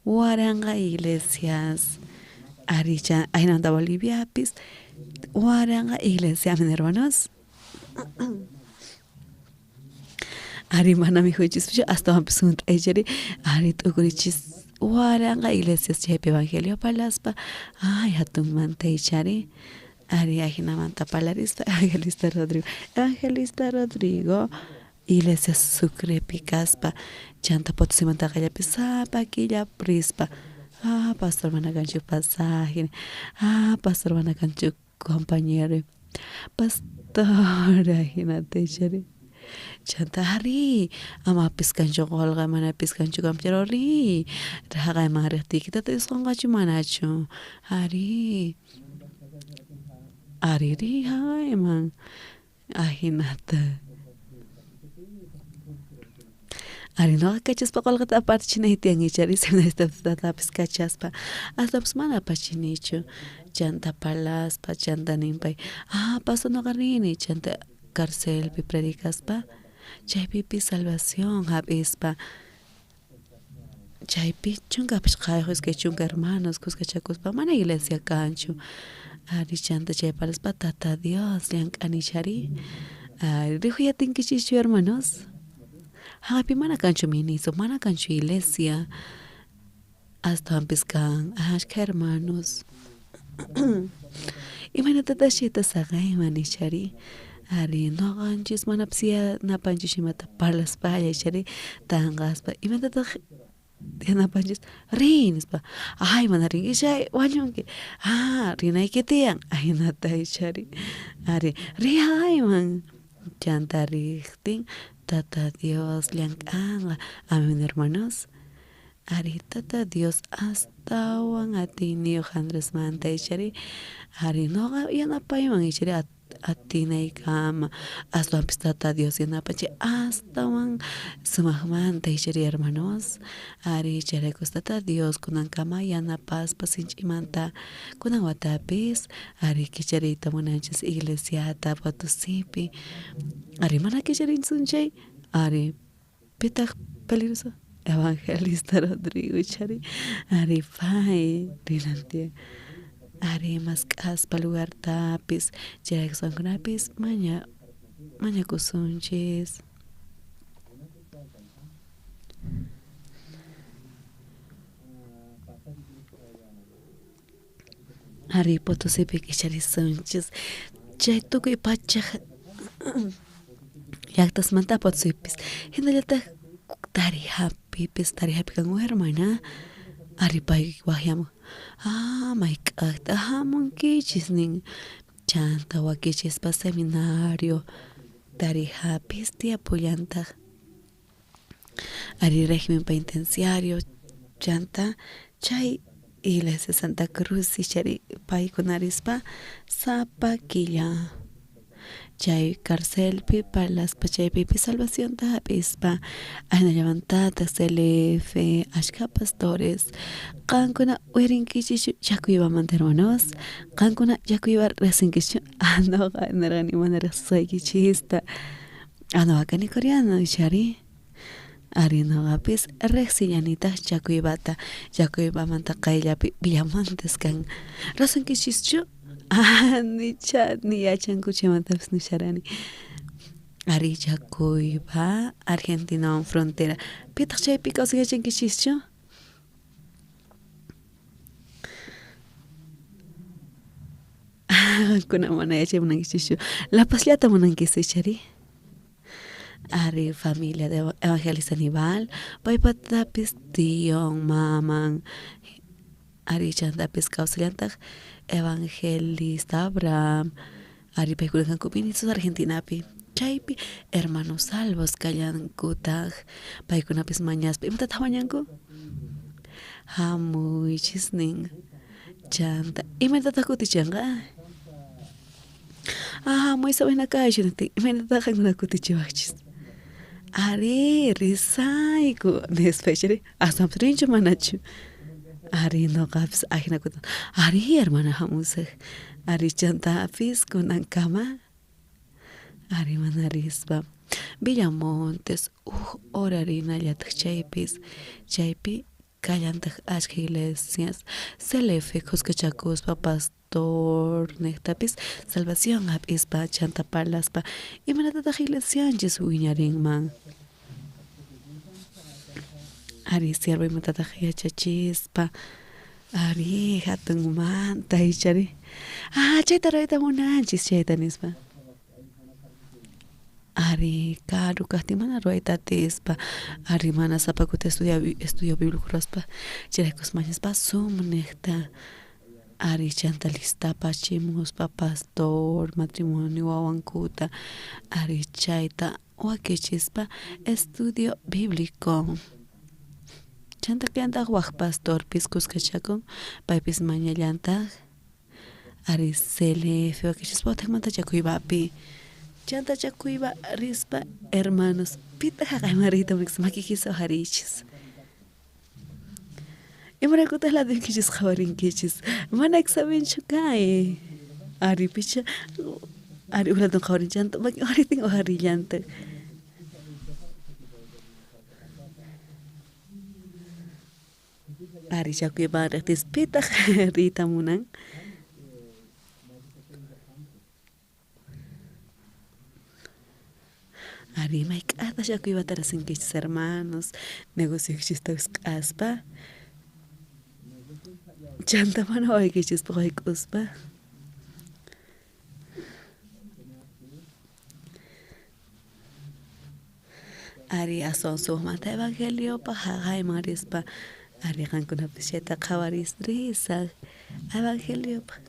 1000 iglesias, ari ajinamanta Boliviapis 1000 iglesias, hermanos. Ari mana mikhuychischu astawanpis hunt'aychari, ari t'ukurichis 1000 iglesias chaypi evangelio parlaspa, ay hatunmanta ichari, ari ajinamanta parlarispa evangelista Rodrigo, iglesia Sucrepi kaspa, chanta Potosimantaqa llapi sapa killa rispa, ah, pastor mana kanchu pasaje, ah, pastor mana kanchu compañero, pastor ajinata ichari. Chanta ari, amapis kanchu qolqa, manapis kanchu compañero, ri, raqayman riqtiyki tata Dios qonqachu manachu, ari, ari ri haqayman, ajinata. Ari noqa kachaspa qolqata apachinay tiyan ichari, seminaristatapis kachaspa, astapis mana apachinichu, chanta parlaspa, chanta ninpay, ah, pastor noqa rini, chanta carcelpi predicaspa, chaypipi salvación hap'ispa, chaypi 15 20 hermanos kuskachakuspa mana iglesia kanchu, ari chanta chay parlaspa tata Dios llank'ani chari, ari rijuyatinkichishchu hermanos, haqaypi mana kanchu ministro, mana kanchu iglesia, astawanpis kan ashkha hermanos. Imaynatataq chayta saqayman ichari, ari noqanchis manapis yanapanchis imata parlaspalla ichari tanqaspa, imatataq yanapanchis rin nispa, ay mana rinki chay wañunki, ah rinayki tiyan, ajinata ichari, ari riyayman, chanta riqtin tata Dios llank'anqa, amen hermanos. Ari tata Dios astawan atiyniyuq Andresmanta ichari, ari noqa yanapayman ichari atinaykama, astawanpis tata Dios yanapanchay astawan sumaqmanta ichari hermanos, ari chayraykus tata Dios kunankama yanapaspa sinch'imanta kunan watapis ari kichariyta munanchis iglesiata Potosipi, ari mana kicharinsun chay, ari pitaq peligroso evangelista Rodrigo ichari, ari pay rinan tiyan, ari mask'aspa lugartapis chayraykus qankunapis mañakusunchis. Ari Potosipi kicharisunchis chay tukuy pachaj llaqtasmanta Potosipis, hinallataq Tarijapipis, Tarijapi kan uj hermana, ari pay waqyamun, ah mayk'aqta hamunkichis nin, chanta wakichispa seminario Tarijapis tiyapullantaq, ari régimen penitenciario Chanta chay Iglesia Santa Cruz ichari paykuna rispa sapa killa chay carcelpi parlaspa chaypipi salvacionta hap'ispa ajinallamantataq CLF ashkha pastores qankuna uyarinkichikchu Chacuybamanta hermanos qankuna Chacuyba riqsinkichikchu nuqa nirqani mana riqsisqaykichista nuqa kani coreano ichari ari nuqapis riqsillanitaq Chacuybata Chacuybamanta qayllapi Villamontes kan riqsinkichischu nicha ni yachankuchu imatapis nisharani ari Chacuyba Argentinawan frontera pitaq chaypi kawsay yachankichischu qankuna mana yachay munankichischu La Pazllata munankis ichari ari familia de evangelista Aníbal paypatapis tion maman ari chantapis kawsallantaq evangelista Abraham ari paykuna kanku ministros Argentinapi chaypi hermanos salvos kallankutaq paykunapis mañaspa imatataq mañanku hamuychis nin chanta imaynatataq kutichinqa hamuy wayna kaychu niqtin imaynatataq qankuna kutichiwaqchis ari risayku nispa ichari aswanpis rinchu manachu ari nuqapis ajina kutin ari hermana hamusaq ari chantapis kunankama ari mana rispa Villamontes uj hora rinallataq chaypis chaypi kallantaq ashkha iglesias CLF khuskachakuspa pastor niqtapis salvación hap'ispa chanta parlaspa imaynatataq iglesianchis wiñarinman ari siervo imatataq yachachispa ari hatunmanta ichari chayta rurayta munanchis chayta nispa ari karu kaqtin mana rurayta atispa ari mana sapa kuti estudio bíblico ruraspa chayraykus mañaspa Zoom niqta ari chanta listapachimuspa pastor matrimonio wawankuta ari chayta wakichispa estudio bíblico chanta kallantaq wak pastorpis kuskachakun paypis mañallantaq ari CLF wakichispa utaqmanta Chacuybapi chanta Chacuyba rispa hermanos pitaq haqayman riyta munankichis makiykisa uqhariychis imaraykutaq laduykichis qhawarinkichis mana examenchu kay ari picha ari uj ladun qhawarin chanta makin uqharitin uqharillantaq ari Chacuyban riqtis pitaq riyta munan ari mayk'ata Chacuybata riqsinkichis hermanos negocioykichistawan q'aspa chanta mana wawaykichispaq wayk'uspa ari aswan sumaqmanta evangeliopaq haqayman rispa ari qankunapis chayta qhawaris risaq evangeliopaq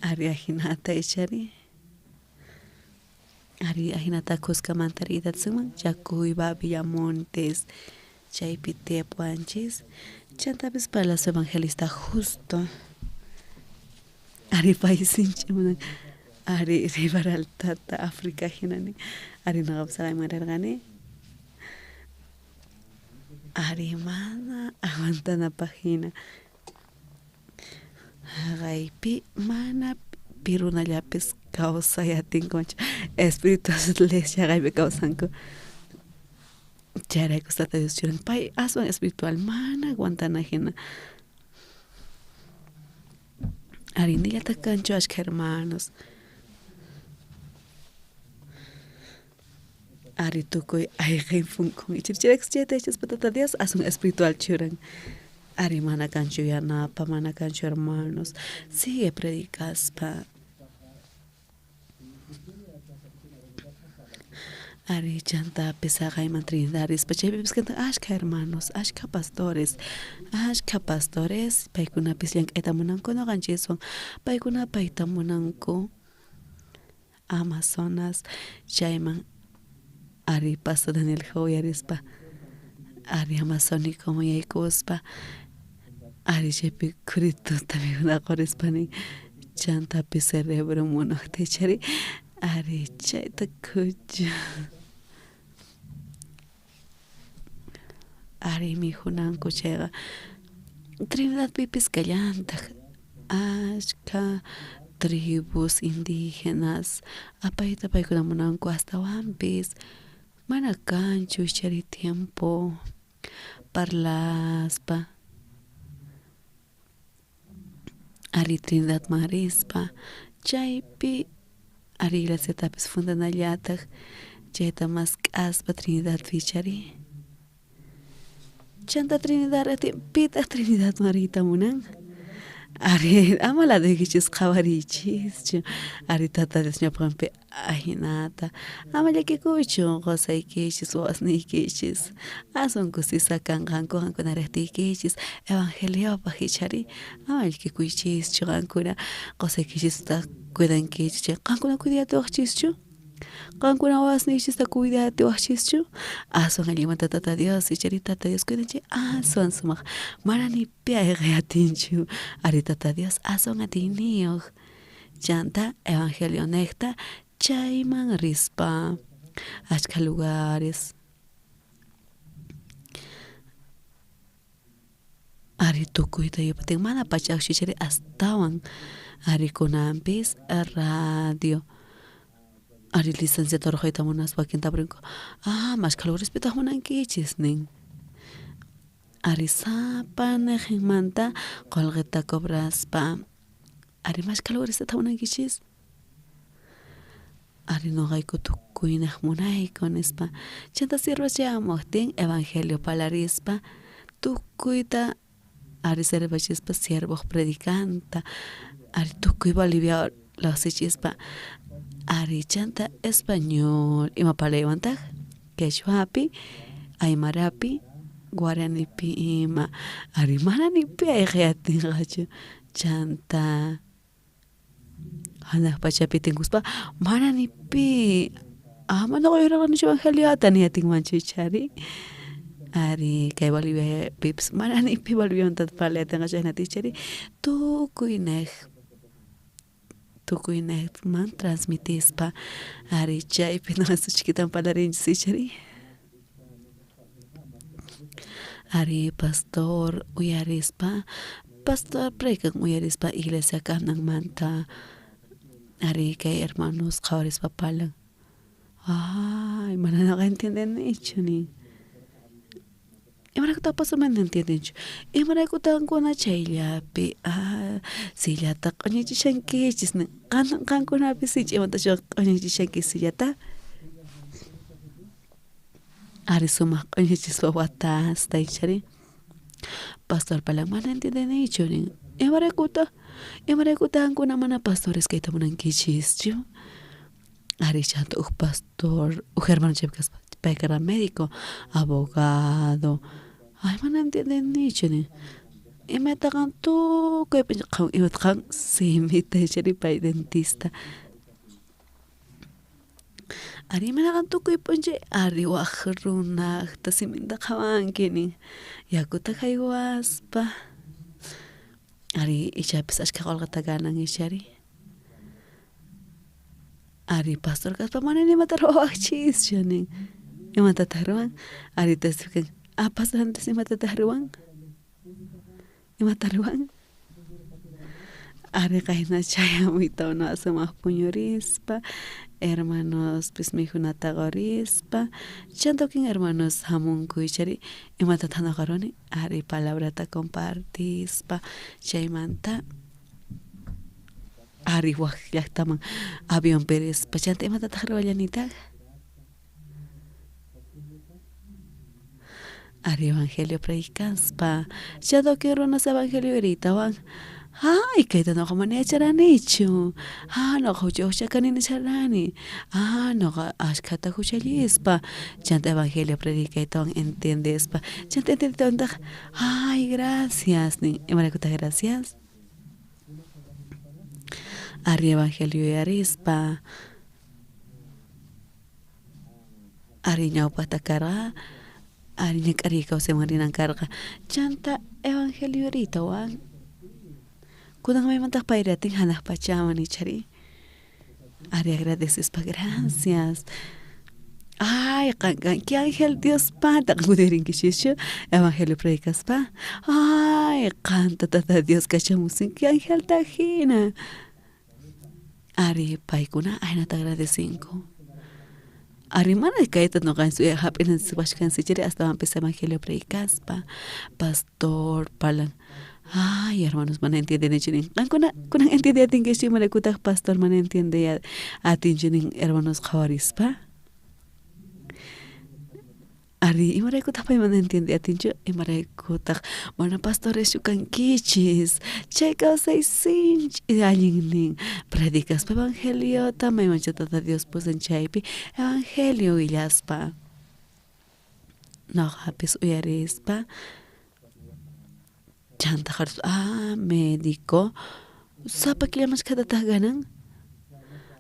ari ajinata ichari ari ajinata kuskamanta riyta atisunman Chacuyba Villamontes chaypi tiyapuwanchis chantapis Palacio Evangelista Justo ari pay sinchi munan ari Riberaltata Africa hina nin ari nuqapis haqayman rirqani ari mana aguantanapaq hina haqaypi mana pi runallapis kawsay atinkumanchu espíritus haqaypi kawsanku chayrayku Tata Dios churan pay aswan espiritual mana aguantana hina ari nillataq kanchu ashkha hermanos ari tukuy ayqin punkun chayrayku chayta yachaspa Tata Dios aswan espiritual churan ari mana kanchu yanapa mana kanchu hermanos sigue predicaspa ari chantapis haqayman Trinidad rispa chaypipis kantan ashkha hermanos ashkha pastores paykunapis llank'ayta munanku ñuqanchiswan paykuna payta munanku Amazonas chayman ari pastor Daniel uyarispa Ari amazónico yaykuspa ari chaypi khurituta mikhuna qorispa nin chantapis cerebro munajta ichari ari chayta khuchu ari mikhunanku chayqa Trinidadpipis kallantaj ashkha tribus indígenas apayta paykuna munanku astawanpis mana kanchu ichari tiempo parlaspa ari Trinidadman rispa chaypi ari iglesiatapis fundanallataj chayta mask'aspa Trinidadpi ichari chanta Trinidad pitaq Trinidadman riyta munan ari ama laduykichis qhawariychischu ari tata Dios ñawpaqenpi ajinata ama llakikuychu qosaykichis wawasniykichis aswan kusisqa kanqanku qankuna riqtiykichis evangeliopaq ichari ama llakikuychischu qankuna qosaykichista cuidankichis chay qankuna cuidayatiwaqchischu qankuna wawasniykichista cuidayatiwaqchischu aswan allinmanta tata Dios ichari tata Dios cuidan chay aswan sumaq mana ni pi ayqey atinchu ari tata Dios aswan atiyniyuq chanta evangelionejta chayman rispa ashkha lugares ari tukuyta yupatin mana pachakchu ichari astawan ari kunanpis radio ari licenciatura ruwayta munaspa wakinta tapurinku ah mashkha lugarespitaq munankichis nin ari sapa nejinmanta qolqeta cobraspa ari mashkha lugarestata munankichis ari noqayku tukuynej munayku nispa chanta siervos chayamuqtin evangelio parlarispa tukuyta ari servichispa siervoj predicanta ari tukuy Bolivia lloqsichispa ari chanta español ima parlaywantaq quechuapi aymarapi guaranipi ima ari mana ni pi ayqey atinqachu chanta janaj pachapi tinkuspa mana ni pi ama noqa yuyarqanichu evangeliota niy atinmanchu ichari ari kay Boliviapipis mana ni pi Boliviamanta parlay atinqachu ajinata ichari tukuynej tukuynejman transmitispa ari chaypi chikitan parlarinchis ichari ari pastor uyarispa pastor predican uyarispa iglesia kananmanta ari kay hermanos qhawarispa parlan ay mana noqa entiendenichu nin imaraykutaq pastor mana entiendenchu imaraykutaq qankuna chayllapi sillata q'uñichishankichis nin qankunapis sinch'i imatachus q'uñichishankichis sillata ari sumaq q'uñichispa watasta ichari pastor parlan mana entiendenichu nin imaraykutaq imaraykutaq qankuna mana pastores kayta munankichischu ari chanta uj pastor uj hermano chaypi kaspa pay karqa médico abogado ay mana entiendenichu nin imata qan tukuy p'unchay imata qan simita ichari pay dentista ari imana qan tukuy p'unchay ari waj runajta siminta qhawanki nin yakuta jaywaspa ari ichapis ashkha qolqeta ganan ichari ari pastor kaspa mana nimata ruwawaqchischu nin imatataq ruwan ari testifican ah pastor antes imatataq ruwan imata ruwan ari qayna chayamuyta sumaq puñurispa hermanospis mikhunata qorispa chanta wakin hermanos jamunku ichari imatataq noqa ruwani ari palabrata compartispa chaymanta ari waj llaqtaman avionpi rispa chanta imatataq ruwallanitaj ari evangelio predicaspa chanta wakin runas evangelio yuyaritawan ay kayta noqa mana yacharanichu ah noqa hucha kani nisharani ah noqa ashkhata huchallispa chanta evangelio predicaytawan entiendespa chanta entiendetawantaq ay gracias nin imaraykutaq gracias ari evangelio yuyarispa ari ñawpaqta karqa Ari ñak'ariy kawsayman rinan karqa. Chanta evangelioritawan kunan maymantaq payri atin hanaq pachaman ichari. Ari agradecespa gracias. Ay, qan ki ángel Dios pata qankunarinkichikchu evangelio predicaspa. Ay, qanta tata Dios kachamusinki angelta hina. Ari paykuna ahinata agradecinku. Ari mana kayta ñuqanchik hap'inanchikpashkanchik astawanpis evangelio predicaspa pastor parlan. Ay, hermanos, mana entiendenichu nin. Qankuna kunan entiende atinkichik imaraykutaq pastor mana entiende atinchu nin hermanos qhawarispa. Ari, imaraykutaq pay mana entiende atinchu, imaraykutaq mana pastoreschu kankichis, chay kawsay sinchi allin nin predicaspa evangeliota maymancha tata Dios pusan chaypi evangelio willaspa. Noqapis uyarispa chanta qhawarispa ah médico sapa killa mashkhatataq ganan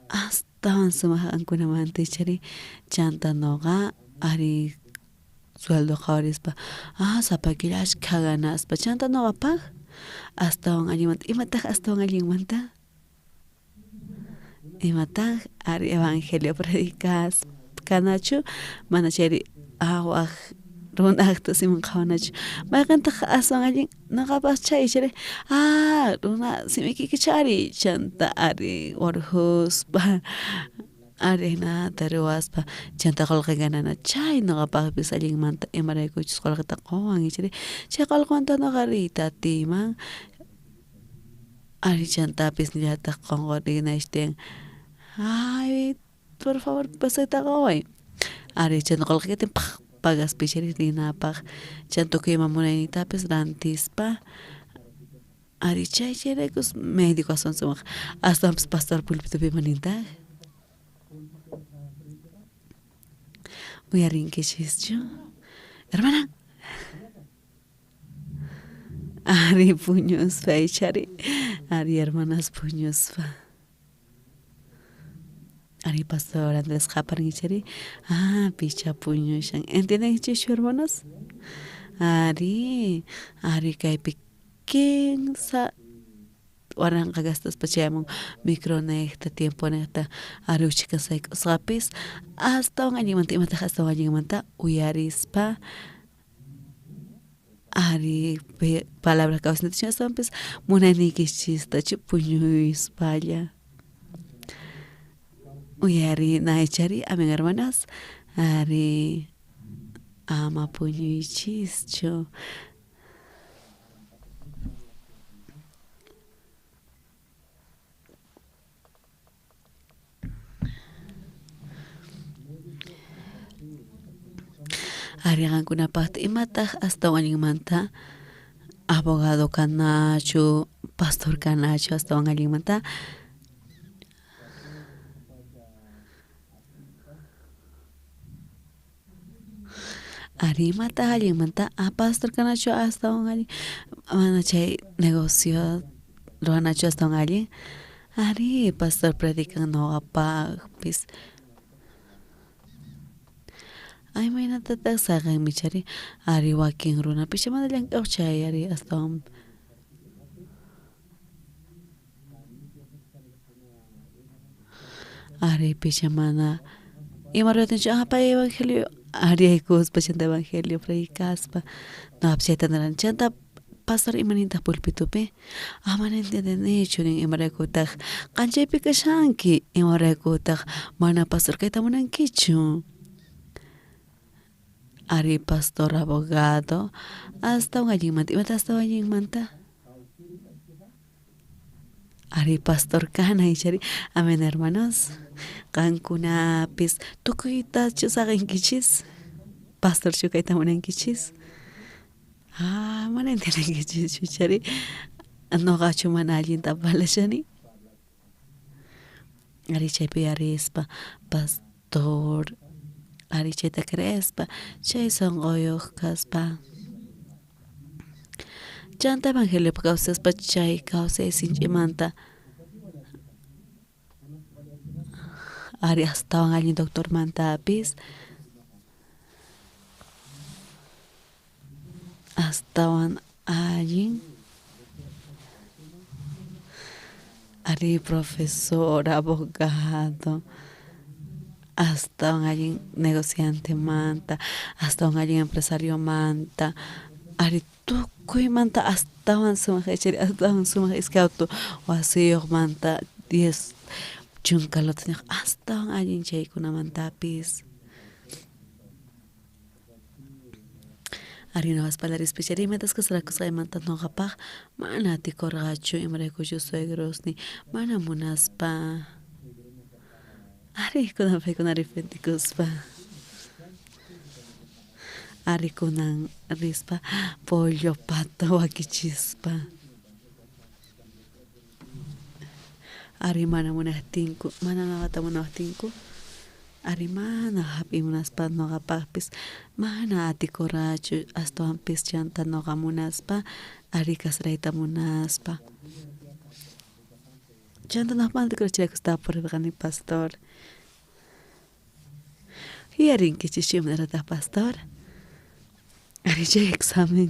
astawan sumaq qankunamanta ichari chanta noqa ari sueldo qhawarispa ah sapa killa ashkha ganaspa chanta noqapaq astawan allinmanta imataq astawan allinmanta imataq ari evangelio predicas kanachu mana chayri waj runaqta siman qhawanachu mayqintaq aswan allin noqapaq chay ichari ah runa simiykichari chanta ari warhuspa ari hinata ruwaspa chanta qullqi ganana chay noqapaqpis allinmanta imaraykuchus qullqita quwan ichari chay qullqiwanta noqa riyta atiyman ari chantapis nillataq qunqurinayshtin ay por favor pasayta quway ari chanta qullqi katin paq pagaspa ichari rinapaq chanta tukuy ima munayniytapis rantispa ari chay chayraykus médico aswan sumaq aswanpis pastor pulpitupi imanintaq uyarinkichischu hermana ari puñuspa ichari ari hermanas puñuspa ari pastor Andrés qaparin ichari ah picha puñushan ¿entiendenchischu hermanos? Ari ari kaypi 15 waranqa gastaspa chayamun micronejta tiemponejta ari uchika sayk'usqapis astawan allinmanta imataq astawan allinmanta uyarispa ari palabra kawsayninta astawanpis munayniykichistachu puñuspalla uyarina ichari amen hermanas ari ama puñuychischu. Ari qankunapaqta imataq astawan allinmanta abogado kanachu pastor kanachu astawan allinmanta ari imataq allinmanta ah pastor kanachu astawan allin mana chay negocio ruwanachu astawan allin ari pastor predican noqapaqpis ay maynatataq saqenmi chari ari wakin runapis mana llank'aq chay ari astawan ari picha mana ima ruwatinchu ah pay evangelio ariyaykuspa chanta evangelio predicaspa noqapis chayta nirani chanta pastor imanintaq pulpitupi ah mana entiendenichu nin imaraykutaq qan chaypi kashanki imaraykutaq mana pastor kayta munankichu ari pastor abogado astawan allinmanta imata astawan allinmanta ari pastor kana ichari amen hermanos qankunapis tukuytachu saqenkichis pastorchu kayta munankichis ah mana entiendenkichischu ichari noqachu mana allinta parlashani ari chaypi arispa pastor ari chayta creespa chay sunquyuq kaspa chanta evangeliopi kawsaspa chay kawsay sinch'imanta ari astawan allin doctormantapis Astawan allin ari profesor, abogado, astawan allin negociantemanta, astawan allin empresariomanta, ari tukuymanta astawan sumaq yachari, astawan sumaq iskay auto wasiyuqmanta 10 chunka lotesniyuq astawan allin chaykunamantapis. Ari noqas parlarispa chayri imatas casarakusqaymanta noqapaq mana atikurqachu imaraykuchus suegrosniy mana munaspa ari kunan paykuna arrepentikuspa ari kunan rispa pollo pato wakichispa ari mana munaqtinku mana noqata munawaqtinku ari mana hap'iy munaspa noqapaqpis mana atikurqachu astawanpis chanta noqa munaspa ari casarayta munaspa chanta noqa mana atikurqachu chayrayku tapurirqani pastor yuyarinkichikchu imanarqataq pastor ari chay examen.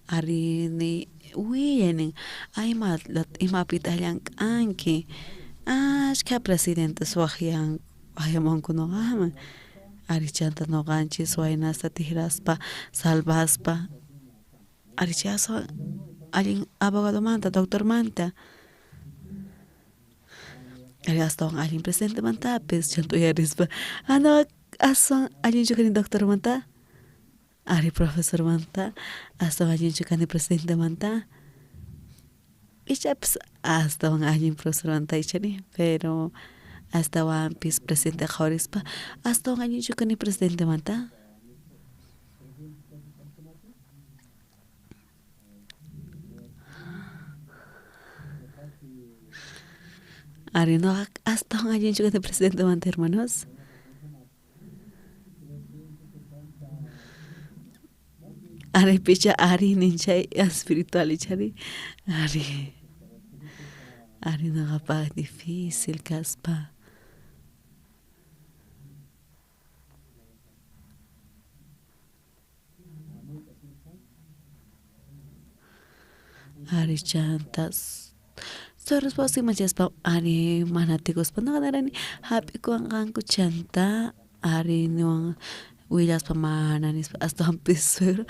Ari niy willay nin ima imapitaq llank'anki ashkha presidentes waqyan waqyamunku noqaman ari chanta noqanchis waynasta tikraspa salvaspa ari chay aswan allin abogadomanta doctormanta ari astawan allin presidentemantapis chanta uyarispa ah aswan allinchu kani doctormanta ari profesormanta astawan allinchu kani presidentemanta ichapis astawan allin profesormanta ichari pero astawanpis presidente qhawarispa astawan allinchu kani presidentemanta. Ari noqa astawan allinchu kani presidentemanta hermanos. Ari picha ari nin chay espiritual ichari ari ari noqapaq difícil kaspa. Ari chantas suegrospa wasiman chayaspa ari mana atikuspa noqa nirani hap'ikuwanqanku chanta ari niwan willaspa mana nispa astawanpis suegro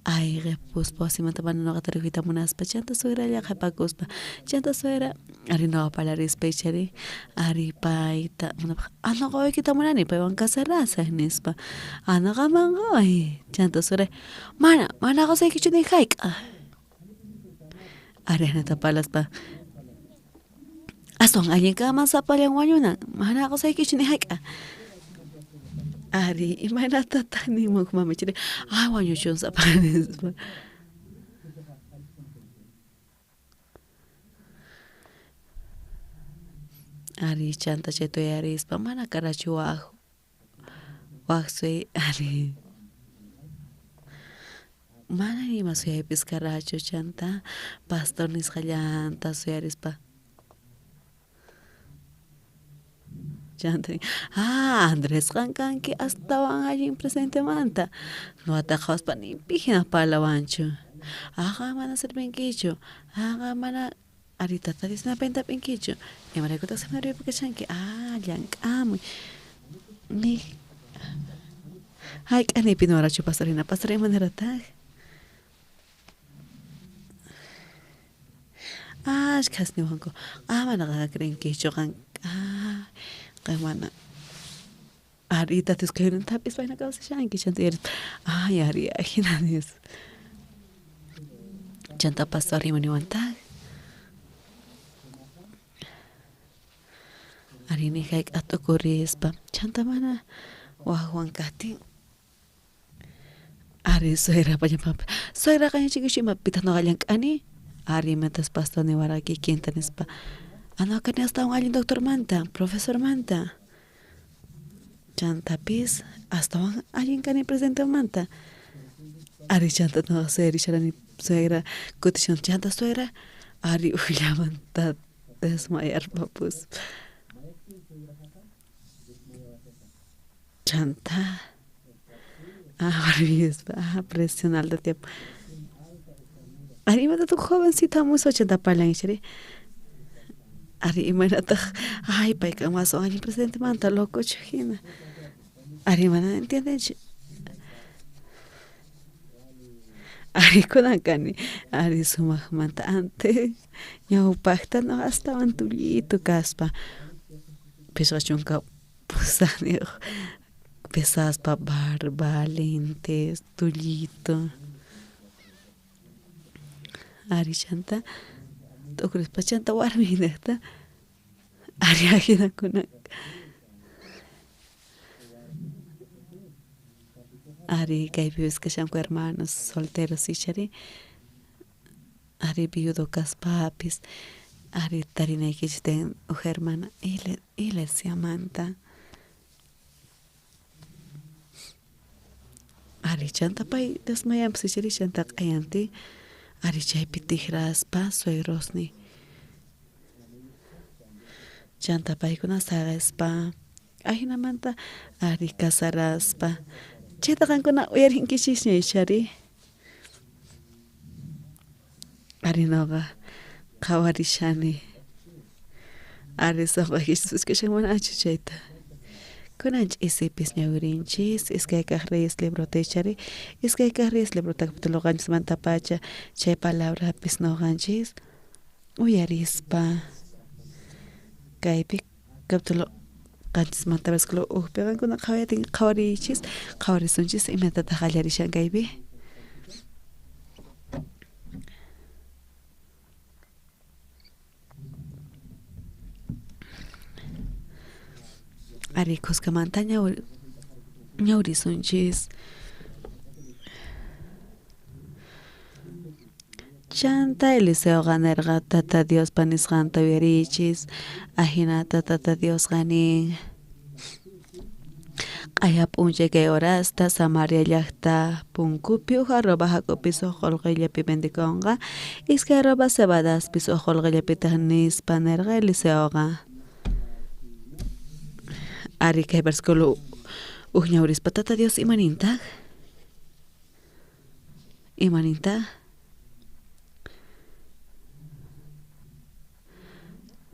ayqipuspa wasimanta mana noqata rikuyta munaspa chanta suegralla qhapakuspa chanta suegra ari noqa parlarispa ichari ari payta munapaq ah noqa wawaykita munani paywan casarasaq nispa ah noqaman quway chanta suegra mana mana qusaykichu ni hayk'aq ari ahinata parlaspa aswan allin kanman sapallan wañunan mana qusaykichu ni hayk'aq ari imaynatataq ninman mamichari ah wañuchun sapan nispa. Ari chanta chayta uyarispa mana karachu waj waj suy ari mana ima suyaypis karachu chanta pastor nisqallanta suyarispa chanta nin ah Andrés qan kanki astawan allin presidentemanta noqata qhawaspa ni pi jina parlawanchu ah qan mana sirvinkichu ah qan mana ari tata Dios p'inkichu imaraykutaq seminariopi kashanki ah llank'amuy ni hayk'aq ni pi niwarachu pastor hina pastor imanirataq ashkhas niwanku ah mana qanqa creenkichu qan ah qan mana ari tata Dios kayninta hap'ispa hina kawsashanki chanta uyarispa ay ari ajina nispa chanta pastor ima niwantaq ari ni hayk'aq t'ukurispa chanta mana wajwan kajtin ari suegra pañapanpi suegra qan yachankichu imapitaq noqa llank'ani ari imatas pastor niwarqa kikinta nispa ah noqa kani astawan allin doctormanta profesormanta chantapis astawan allin kani presidentemanta ari chanta noqa suyarisharani suegra kutishan chanta suegra Ari ujllamanta desmayarpapus. Chanta warmispa presión alta tiempo. Ari imata tu jovencita muso chanta parlan ichari. Ari imaynataq ay payqa aswan allin presidentemanta locochu hina. Ari mana entiendenchu. Ari kunan kani ari sumaqmanta antes ñawpaqta no astawan tullitu kaspa 58 pesaspa barba, lentes, tullito. Ari chanta t'ukurispa chanta warmi niqta ari ajinakuna. Ari kaypipis kashanku hermanos solteros ichari ari viudo kaspapis ari tarinaykichis tiyan uj hermana iglesiamanta. Ari chanta pay desmayanpis ichari chanta q'ayantin ari chaypi tijraspa suegrosniy chanta paykuna saqespa ajinamanta ari casaraspa chayta qankuna uyarinkichisña ichari. Ari noqa qhawarishani ari sonqoykichis kashan manachu chayta. Kunan ch'isipis ñawirinchis iskay kaq Reyes librota ichari iskay kaq Reyes librota capítulo 7mantapacha chay palabrapis noqanchis uyarispa kaypi capítulo 7manta versículo 1pi qankuna qhawayatin qhawariychis qhawarisunchis imatataq qallarishan kaypi. Ari kuskamanta ñawrisunchis. Chanta Eliseoqa nerqa Tata Diospa nisqanta uyarichis ajinata Tata Diosqa nin q'aya p'unchay kay horasta Samaria llaqta punkupi uj arroba jak'upis uj qolqellapi vendekonqa iskay arroba cebadaspis uj qolqellapitaq nispa nerqa Eliseoqa. Ari kay versículo uj ñawrispa Tata Dios imanintaq imanintaq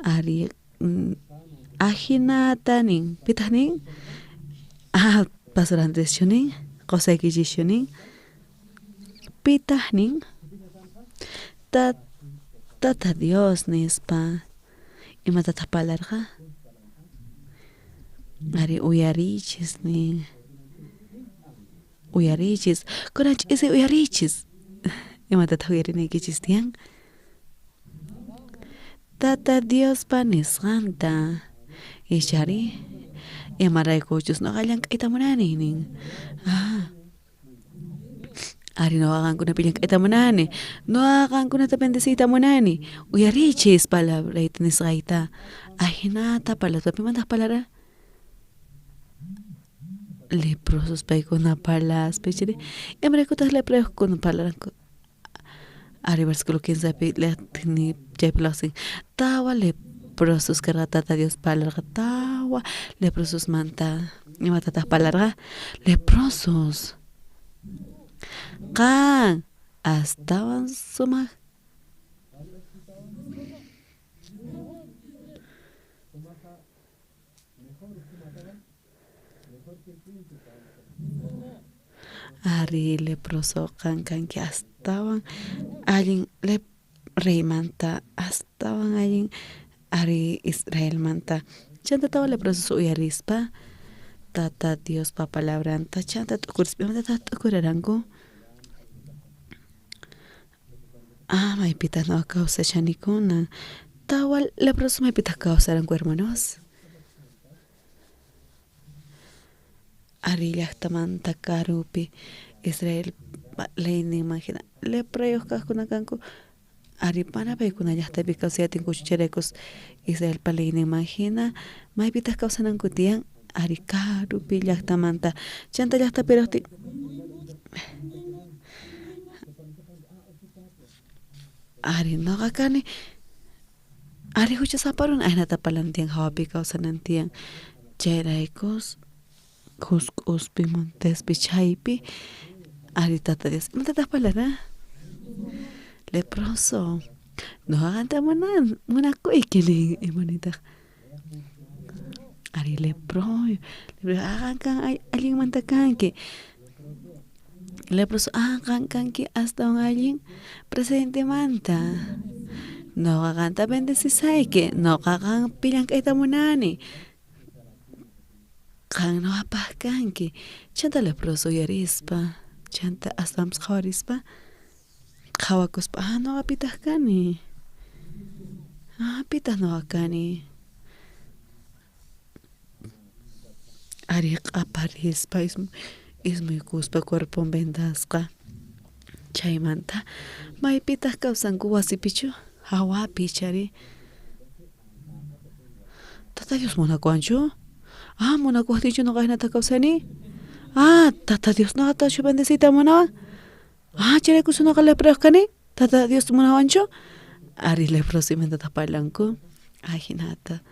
ari ajinata nin pitaq nin pastor Andréschu nin qosaykichischu nin pitaq nin Tata Dios nispa imatataq parlarqa ari uyarichis nin uyarichis kunan ch'isi uyarichis imatataq uyarinaykichis tiyan Tata Diospa nisqanta ichari imaraykuchus noqa llank'ayta munani nin ari noqa qankunapi llank'ayta munani noqa qankunata bendeciyta munani uyarichis palabrayta nisqayta ajinata parlaspa pimantaq parlarqa leprosos paykuna parlaspa ichari imaraykutaq leprayuqkuna parlaranku ari versículo 15pi lejtini chaypi laqsin tawa leprosos karqa Tata Dios parlarqa tawa leprososmanta imatataq parlarqa leprosos qan astawan sumaq ari leproso qan kanki astawan allin reymanta astawan allin ari Israelmanta chanta tawa leprosos uyarispa Tata Diospa palabranta chanta t'ukurispa imatataq t'ukuraranku maypitaq noqa kawsashanikuna tawa leprosos maypitaq kawsaranku hermanos ari llaqtamanta karupi Israel leyninman hina leprayuq kaqkuna kanku ari mana paykuna llaqtapi kawsayatinkuchu chayraykus Israelpa leyninman hina maypitaq kawsananku tiyan ari karupi llaqtamanta chanta llaqtapiraqtin Ari noqa kani ari huchasapa runa ahinata parlan tiyan hawapi kawsanan tiyan chayraykus jusk'uspi montespi chaypi ari tata Dios imatataq parlara leproso noqa qanta munakuyki nin imanitaq ari lepro qan allinmanta kanki leproso qan kanki astawan allin presidentemanta noqa qanta bendecisayki noqa qanpi llank'ayta munani qan noqapaq kanki chanta leproso uyarispa chanta astawanpis qhawarispa qhawakuspa noqa pitaq kani pitaq noqa kani ari q'aparispa ismuykuspa cuerpon vendasqa chaymanta maypitaq kawsanku wasipichu hawapi ichari Tata Dios munakuwanchu munakuwaqtinchu noqa hinata kawsani Tata Dios noqatachu bendeciyta munawan chayraykuchu noqa leprayuq kani Tata Dios munawanchu ari leproso imatataq parlanku ajinata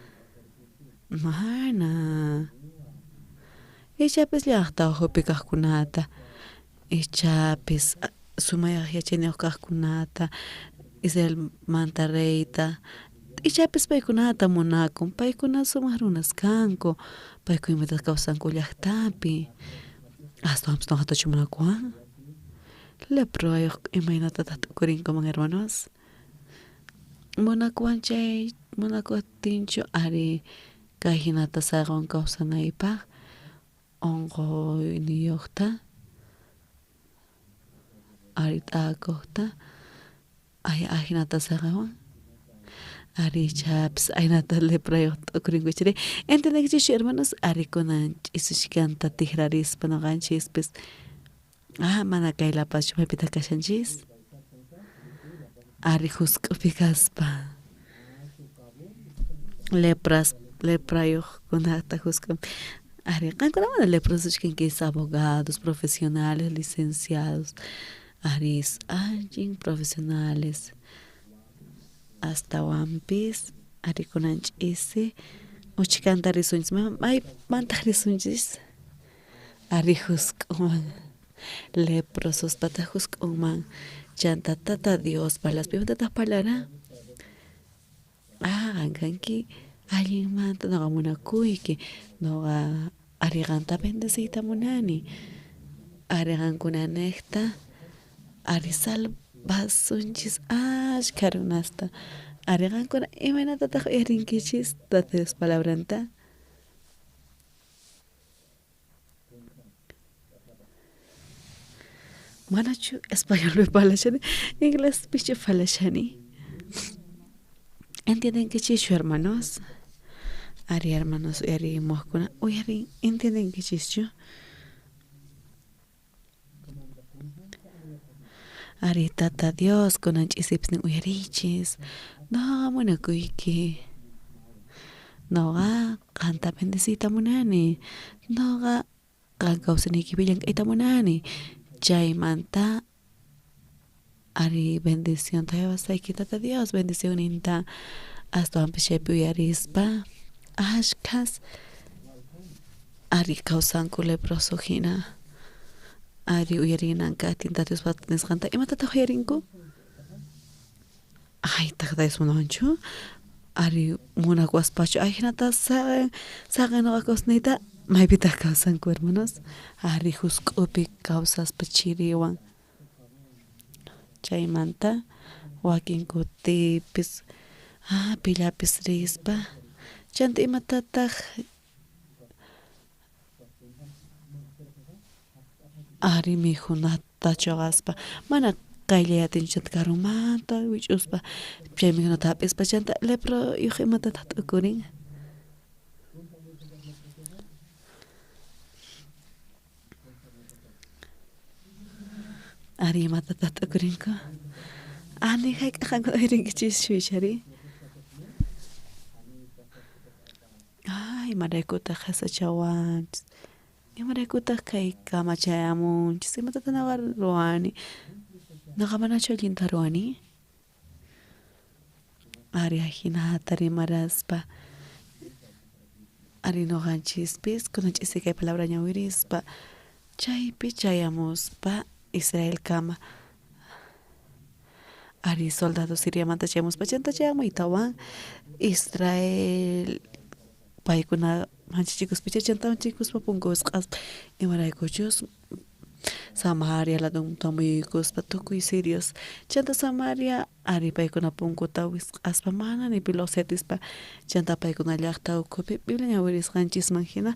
mana ichapis llaqta ukhupi kaqkunata ichapis sumayaq yachayniyuq kaqkunata Israelmanta reyta ichapis paykunata munakun paykuna sumaq runas kanku paykuna imatataq kawsanku llaqtapi astawanpis noqatachu munakuwan leprayuq imaynatataq t'ukurinkuman hermanos munakuwan chay munakuwaptinchu ari kay hinata saqwan kawsanaypaq onqoyniyuqta ari t'akuqta ay ajinata saqewan ari ichapis ahinata leprayuq t'ukurinkuchiri chiri entiendenkichischu hermanos ari kunan ch'isuchkanta tikrarispa noqanchispis mana kaylapaschu maypitaq kashanchis ari jusk'upi kaspa lepras leprayuqkunata jusk'upi ari qankuna mana leprosos kankichis abogados profesionales licenciados ari allin profesionales astawanpis ari kunan ch'isi uchkanta risunchis maymantaq risunchis ari jusk'uman leprosospata jusk'unman chanta Tata Dios parlaspa imatataq parlara qan kanki allinmanta noqa munakuyki noqa ari qanta bendeciyta munani ari qankunanejta ari salvasunchis ashkha runasta ari qankuna imaynatataq uyarinkichis Tata Dios palabranta manachu españolpi parlashani inglespichu parlashani entiendenkichischu hermanos ari hermanos uyarimuqkuna uyarin entiendenkichischu ari Tata Dios kunan ch'isipis nin uyarichis noqa munakuyki noqa qanta bendeciyta munani noqa qan kawsanaykipi llank'ayta munani chaymanta ari bendicionta haywasayki Tata Dios bendicionninta astawanpis chaypi uyarispa ashkhas ari kawsanku leproso hina ari uyarinan kajtin Tata Diospa nisqanta imatataq uyarinku ay Tata Dios munawanchu ari munakuwaspachu ajinata saqen noqa kawsanayta maypitaq kawsanku hermanos ari jusk'upi kawsaspa chiriwan chaymanta wakin kutipis pillapis rispa chanta imatataq ari mikhunata chuqaspa mana qayllayatinchu chanta karumanta wich'uspa chay mikhunata hap'ispa chanta leprayuq imatataq t'ukurin ari imatataq t'ukurinku ni hayk'aq qankuna uyarinkichis ichari imaraykutaq qhasachawanchis imaraykutaq kaykama chayamunchis imatataq noqa ruwani noqa manachu allinta ruwani Ari ajinata rimaraspa ari noqanchispis kunan ch'isi kay palabra ñawirispa chaypi chayamuspa Israelkama ari soldado Siriamanta chayamuspa chanta chayamuytawan Israel paykuna manchachikuspa chanta manchachikuspa punku wisq'aspa imaraykuchus Samaria ladonta muyuykuspa tukuy sirios chanta Samaria ari paykuna punkuta wisq'aspa mana ni pi lluqsiyatispa chanta paykuna llaqta ukhupi Biblia ñawirisqanchisman hina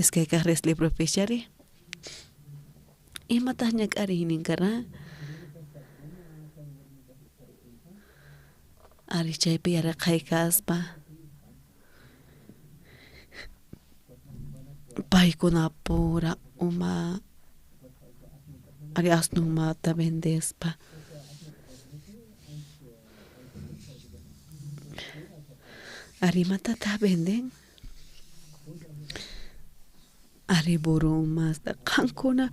iskay kaq Reyes libropi chari imataq ñak'ariynin kara ari chaypi yaraqay kaspa paykuna pura uma ari asnumata vendespa ari imatataq venden ari burumasta qankuna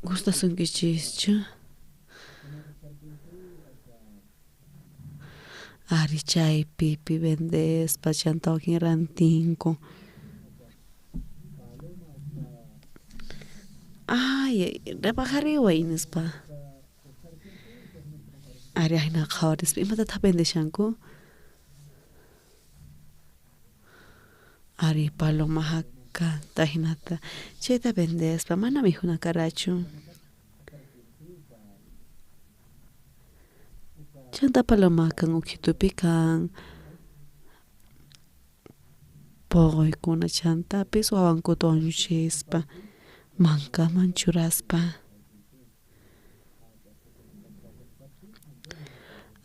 gustasunkichischu ari chaypipi vendespa chanta wakin rantinku ay repajariway nispa ari ajina qhawarispa imatataq vendeshanku ari paloma hakanta jinata chayta vendespa mana mikhuna karachu chanta paloma kan ukhitupi kan poqoykuna chantapis wawankuta wañuchispa mankaman churaspa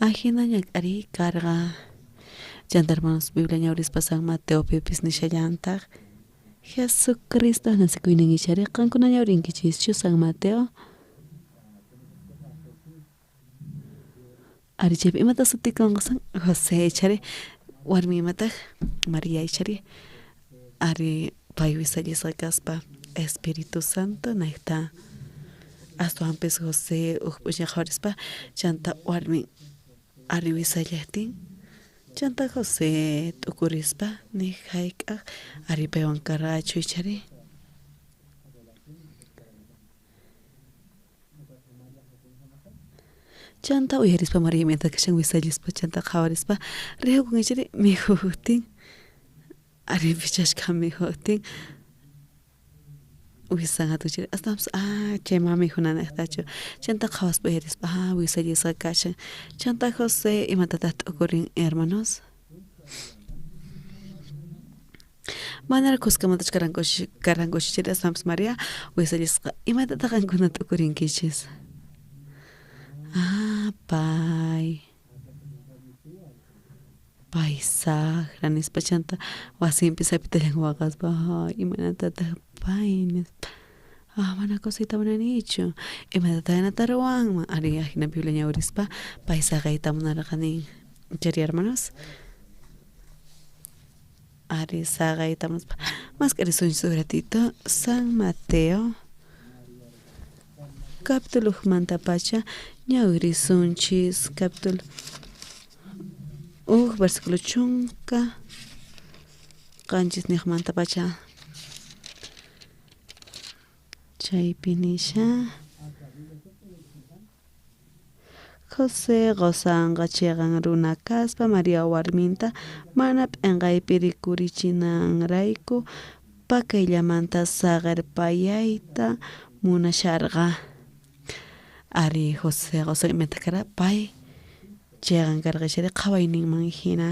ajina ñak'ariy karqa chanta hermanos Biblia ñawirispa San Mateopipis nishallantaq Jesucristo nasikuynin ichari qankuna ñawirinkichischu San Mateo ari chaypi imata sutikunqa San José ichari warmi imataq Maria ichari ari pay wisallisqa kaspa Espíritu Santo nayta aswanpis José uj p'unchay qhawarispa chanta warmin ari wisallaqtin chanta José t'ukurispa ni hayk'aq ari paywan karachu ichari chanta uyarispa Maria imaynata kashan wisallispa chanta qhawarispa rikukun ichari mikhuqtin ari pichashka mikhuqtin wisan hatuchiri astawanpis chay mana mikhunanejtachu chanta qhawaspa uyarispa wisallisqa kashan chanta José imatataq t'ukurin hermanos manara kuskamantach karankuchu chiri aswanpis Maria wisallisqa imatataq qankuna t'ukurinkichis pay pay saqra nispa chanta wasinpi sapitallan waqaspa imaynatataq pay nispa mana kusiyta munanichu imatataq hinata ruwanman ari ajina Biblia ñawirispa pay saqayta munarqa nin chari hermanos ari saqayta munaspa mask'arisunchis uj ratito San Mateo capítulo ujmantapacha ñawirisunchis capítulo uj versículo 17 niqmantapacha chaypi nisha José qosanqa chiqan runa kaspa Maria warminta mana p'inqaypi rikurichinanrayku pakayllamanta saqerpayayta munasharqa ari José qosan imaynata kara pay chiqan karqa chayri qhawayninman hina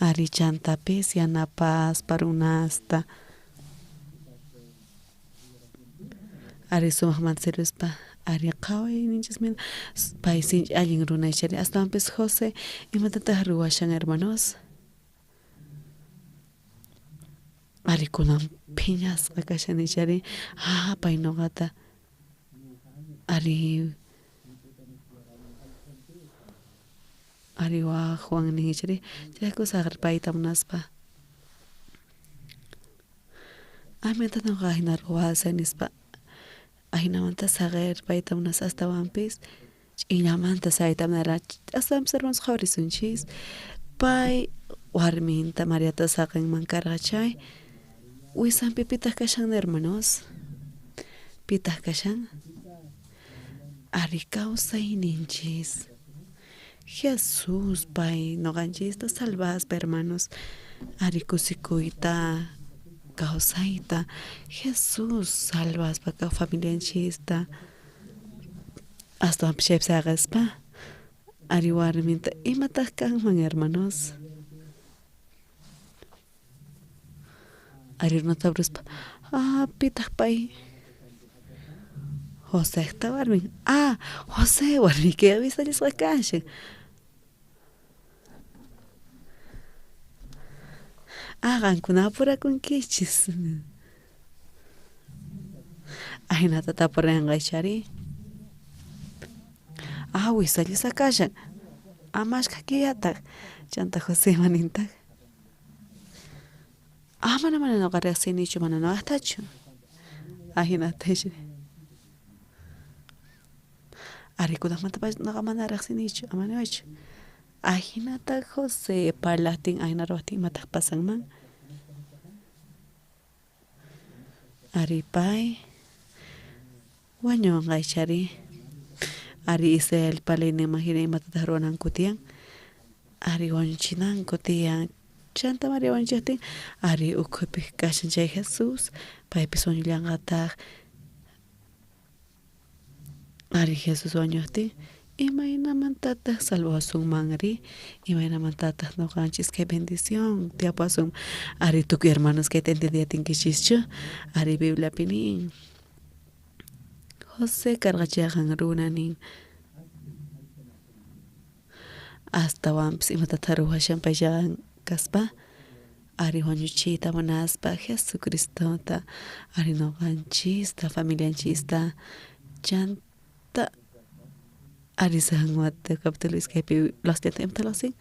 ari chantapis yanapaspa runasta ari sumaqmanta sirvispa ari qhawayninchismi pay sinchi allin runa chayri astawanpis José imatataq ruwashan hermanos ari kunan phiñasqa kashani chayri pay noqata ari ari waqwan nin chayri chayrayku saqerpayta munaspa imaynata noqa ajina ruwasaq nispa ajinamanta saqerpayta munaspa astawanpis Ch'inllamanta sayta munarqa. Astawanpis hermanos qhawarisunchis pay warminta Mariata saqenman karqa chay wisanpi pitaq kashan hermanos? Pitaq kashan? Ari kawsayninchis. Jesús pay noqanchista salvaspa hermanos. Ari kusikuyta kawsayta Jesús salvaspa familianchista. Astawanpis chaypi saqespa ari warminta imataq kanman hermanos? Ari runata tapurispa ah pitaq pay? Josejta warmin. Ah, José warmiykiqa wisallisqa kashan. Ah, qankuna apurakunkichis. Ahinata tapurinqa ichari. Ah, wisallisqa kashan. Ah, mashkha killataq. Chanta José imanintaq. Ah, mana mana noqa riqsinichu, mana noqaqtachu. Ahinata ichari. Ari kunanmantapacha noqa mana riqsinichu, ama niwaychu. Ahinata José parlajtin ahina ruwajtin imataq pasanman? Ari pay wañunqa ichari. Ari Israelpa leyninman hina imatataq ruwananku tiyan? Ari wañuchinanku tiyan. Chanta María wañuchejtin ari ukhupi kashan chay Jesús paypis wañullanqataq. Ari Jesús wañuqtin imaynamantataq salvawasunmanri? Imaynamantataq noqanchis kay bendición tiyapuwasun? Ari tukuy hermanos kayta entiendiyatinkichishchu? Ari Bibliapi nin José karqa chayqan runa nin. Astawanpis imatataq ruwashan payllaqan kaspa? Ari wañuchiyta munaspa Jesucristota, ari noqanchista, familianchista, chanta ari San Mateo capítulo iskaypi laqsiyata imata laqsin?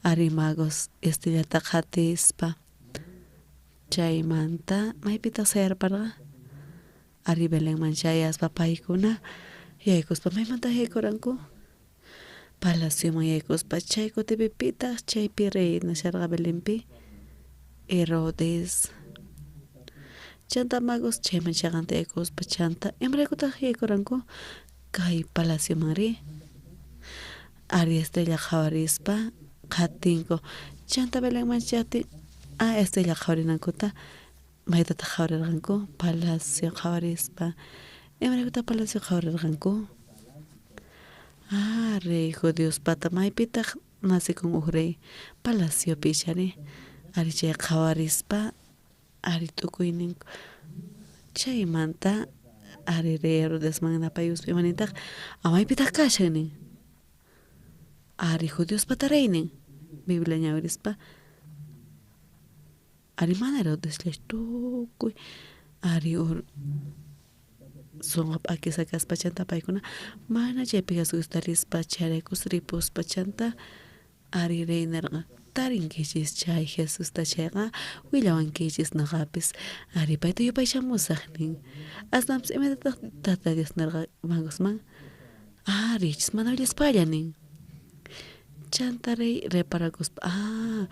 Ari magos estrellata qhatispa chaymanta maypitaq sayarparqa? Ari Belenman chayaspa paykuna yaykuspa maymanta yaykuranku? Palacioman yaykuspa chay kutipi pitaq chaypi rey nasharqa Belenpi? Herodes. Chanta magos chayman chaqanta yaykuspa chanta imaraykutaq yaykuranku? Kay palacioman ri. Ari estrella qhawarispa qhatinku. Chanta Belenman chayaqtin ah estrella qhawarinankuta maytataq qhawarirqanku? Palacio qhawarispa. Imaraykutaq palacio qhawarirqanku? Ah, rey judiospata maypitaq nacikun uj rey? Palaciopi ichari. Ari chay qhawarispa ari tukuyninku. Chaymanta ari rey Herodesman napayuspa imanintaq amaypitaq kashan nin. Ari judiospata rey nin. Biblia ñawirispa ari mana Herodesllachu tukuy ari sunqu p'akisqa kaspa chanta paykuna mana chaypi Jesucristo tarispa chayraykus ripuspa chanta ari rey nirqa tarinkichis chay Jesusta chayqa willawankichis noqapis ari payta yupaychamusaq nin. Astawanpis imatataq Tata Dios nirqa magosman? Ah, richis mana willaspalla nin. Chanta rey reparakuspa ah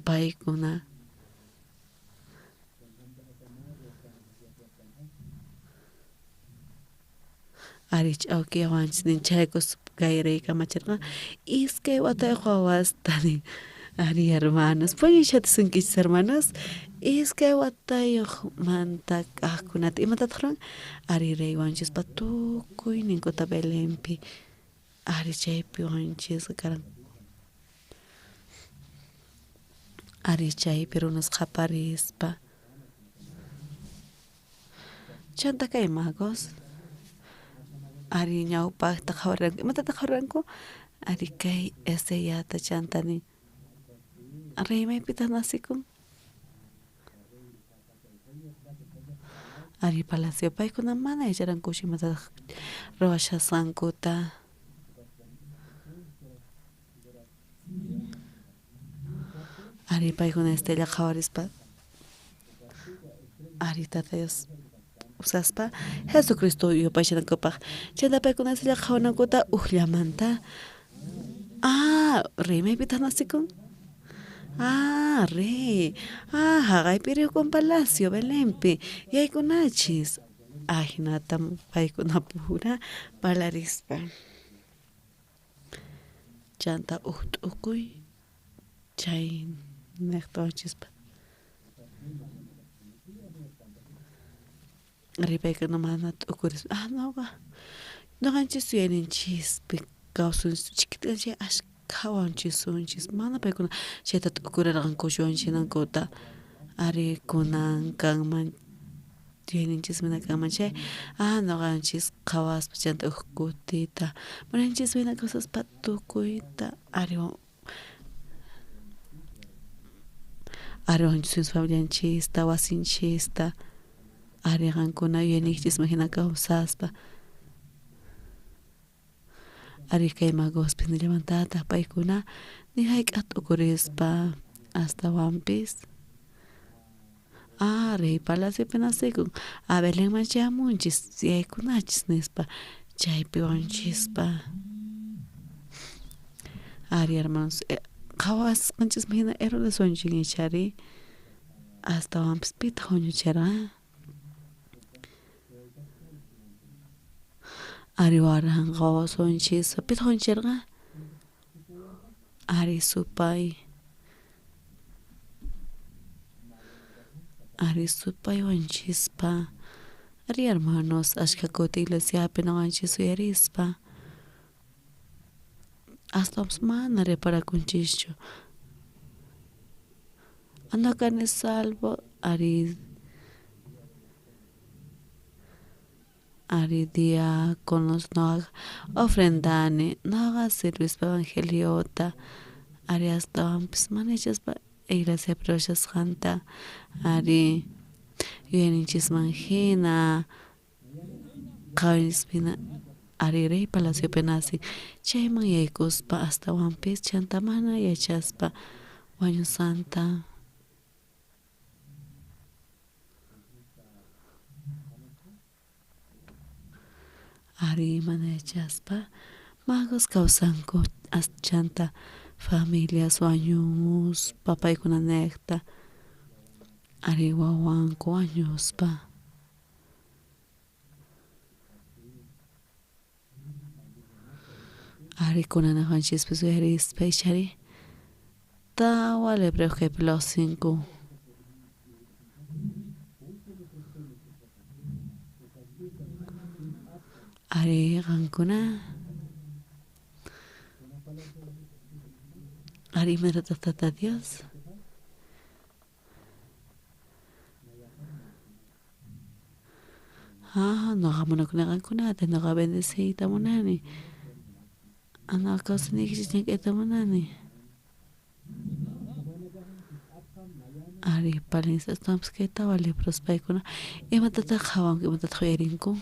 paykuna ari ch'awkiyawanchis nin chaykus kay rey kamachirqa iskay watayuq wawasta nin. Ari hermanos, puñushatisunkichis hermanos, iskay watayuqmanta kaqkunata imatataq ruwan? Ari rey wañuchispa tukuyninkuta Belenpi ari chaypi wañuchisqa karan. Ari chaypi runas qhaparispa. Chanta kay magos ari ñawpaqta qhawarirqanku imatataq qhawarirqanku? Ari kay estrellata chanta nin. Rey maypitaq nacikun? Ari palacio paykuna mana yacharankuchu imatataq ruwashasqankuta. Ari paykuna estrella qhawarispa ari Tata Dios Usaspa Jesucristo yupaychanankupaj chayta paykuna silla qhawanankuta ujllamanta. Ah, rey maypitaq nacikun? Ah, rey. Ah, jaqaypi rikun palacio Belenpi yaykunachis. Ajinata paykuna pura parlarispa. Chanta uj t'ukuy chay nejtawachispa. Ripaykuna mana t'ukurispa. Ah, noqa noqanchis yuyayninchispi kawsunchis chiquita chay ashkha wañuchisunchis mana paykuna chayta t'ukurarqankuchu wañuchinankuta ari kunan kanman yuyayninchis mana kanman chay ah noqanchis qhawaspa chanta uj kutita munanchis wina kawsaspa tukuyta ari ari wañuchisunchis familianchista wasinchista ari qankuna yuyayniykichisman hina kawsaspa ari kay magospis nillamantataq paykuna ni hayk'aq t'ukurispa astawanpis ah rey palaciopi nacikun a Belenman chayamunchis yaykunachis nispa chaypi wañuchispa ari hermanos qhawasqanchisman hina Herodes wañuchin ichari astawanpis pitaq wañuchirqa ari waranqa wawas wañuchispa pitaq wañuchirqa ari supay ari supay wañuchispa ari hermanos ashkha kuti iglesiapi noqanchis uyarispa astawanpis mana reparakunchischu noqa kani salvo ari ari diáconos noqa ofrendani noqa sirvispa evangeliota ari astawanpis mana yachaspa iglesiapi ruwashasqanta ari yuyayninchisman hina qhawayninchispina ari rey palaciopi nacin chayman yaykuspa astawanpis chanta mana yachaspa wañusqanta ari mana yachaspa magos kawsanku chanta familias wañumuspa paykuna nejta ari wawanku wañuspa ari kunan noqanchispis uyarispa ichari tawa lebrayuq kaypi lloqsinku ari qankuna ari imaynataq Tata Dios ah noqa munakuni qankunata noqa bendeciyta munani noqa kawsayniykichis llank'ayta munani ari palinsa astawanpis kay tawa libros paykuna imatataq qhawanku imatataq uyarinku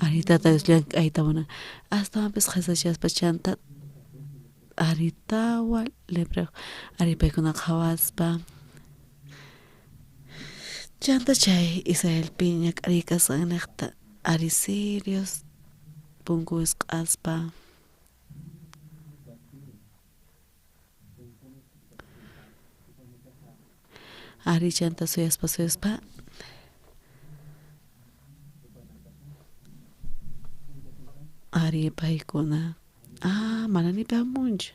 ari Tata Dios llank'ayta munan astawanpis qhesachaspa chanta ari tawa lebrayuq ari paykuna qhawaspa chanta chay Israelpi ñak'ariy kasqannejta ari sirios punku wisq'aspa ari chanta suyaspa suyaspa ari paykuna ah mana ni hamunchu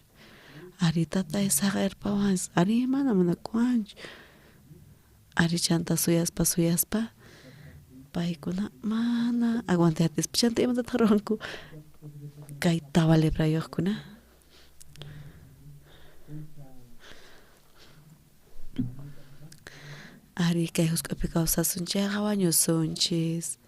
ari tatay saqerpawanchis ari mana munakuwanchu ari chanta suyaspa suyaspa paykuna mana aguantay atispa chanta imatataq ruwanku kay tawa lebrayuqkuna ari kay husk'api kawsasun chayqa wañusunchis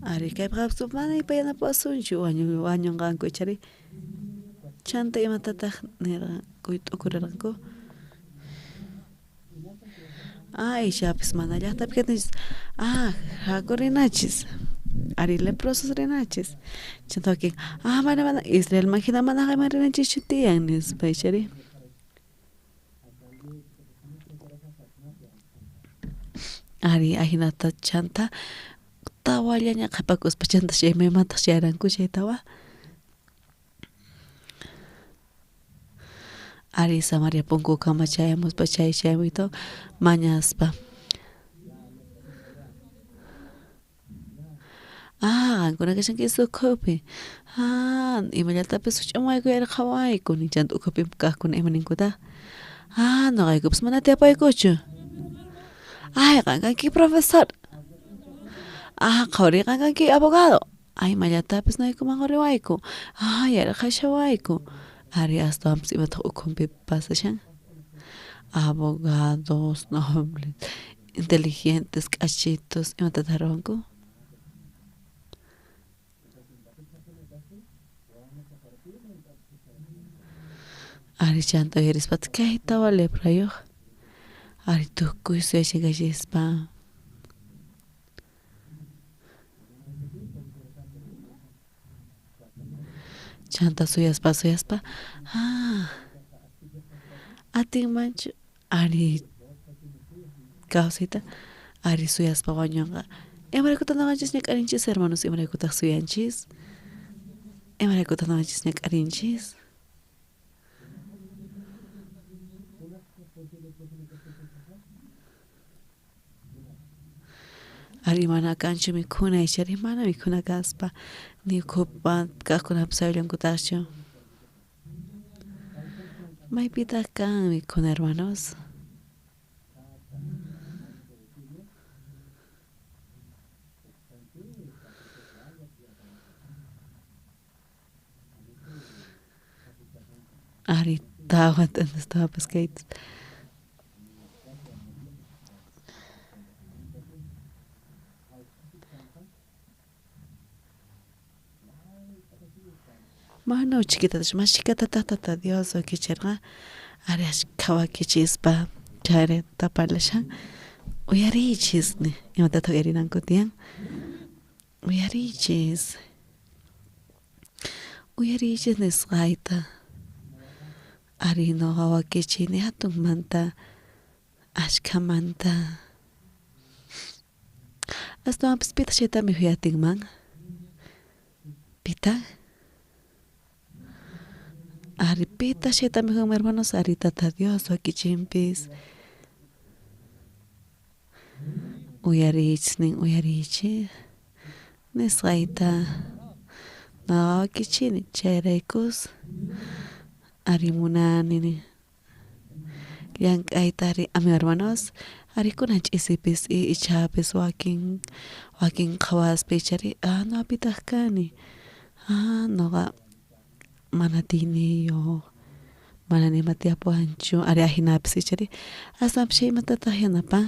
ari kaypiqa mana yanapawasunchu wañunqanku ichari chanta imatataq nirqanku t'ukurirqanku Ah, ichapis mana llaqtapi katinchis. Ah, haku rinachis. Ari leprosos rinachis. Chanta wakin, ah, mana mana Israelman hina mana haqayman rinanchischu tiyan nispa ichari. Ari ahinata chanta tawallaña qhapakuspa chanta chay maymantaq chayaranku chay tawa. Ari Samaria punkukama chayamuspa chay chayamuyta mañaspa. Ah, qankuna kashanki ukhupi. Ah, imallatapis huch'amuwayku yarqhawayku chanta ukhupi kaqkuna ima ninkutaq. Ah, noqaykupas mana tiyapaykuchu. Ay, qan kanki profesor. Ah, qhawri qan kanki abogado. Ay, imallatapis noqaykuman quriwayku. Ah, yarqhashawayku. Ari astawanpis imataq ukhunpi pasashan. Abogados, nobles, inteligentes, k'achitos, imatataq ruwanku. Ari chanta uyarispataq kay tawa leprayuq. Ari tukuy suyachikachispa. Chanta suyaspa suyaspa, ah, atinmanchu ari kawsayta ari suyaspa wañunqa. Imaraykutaq noqanchis ñak'arinchis hermanos, imaraykutaq suyanchis, imaraykutaq noqanchis ñak'arinchis. Ari mana kanchu mikhuna ichari mana mikhuna kaspa ni ukhupa kaqkunapas sawillankutaqchu. Maypitaq kan mikhuna hermanos. Ari tawa t'antastawapas kaytas. Mana uchkitatachu mashkhatataq Tata Dios wakichirqa ari ashkha wakichispa chayrita parlashan uyariychis imatataq uyarinanku tiyan uyariychis uyariychis nisqayta ari noqa wakichini hatunmanta ashkhamanta astawanpis pitaq chayta mikhuy atinman pitaq ari pitaq chayta mikhunman hermanos ari Tata Dios wakichinpis uyariychis nin uyariychis nisqayta noqa wakichini chayraykus ari munani llank'ayta ari amigo hermanos ari kunan ch'isipis ichapis wakin wakin qhawaspa ichari ah noqa pitaq kani ah noqa mana atiyniyuq mana nima tiyapuwanchu ari ahinapis ichari astawanpis chay imatataq yanapan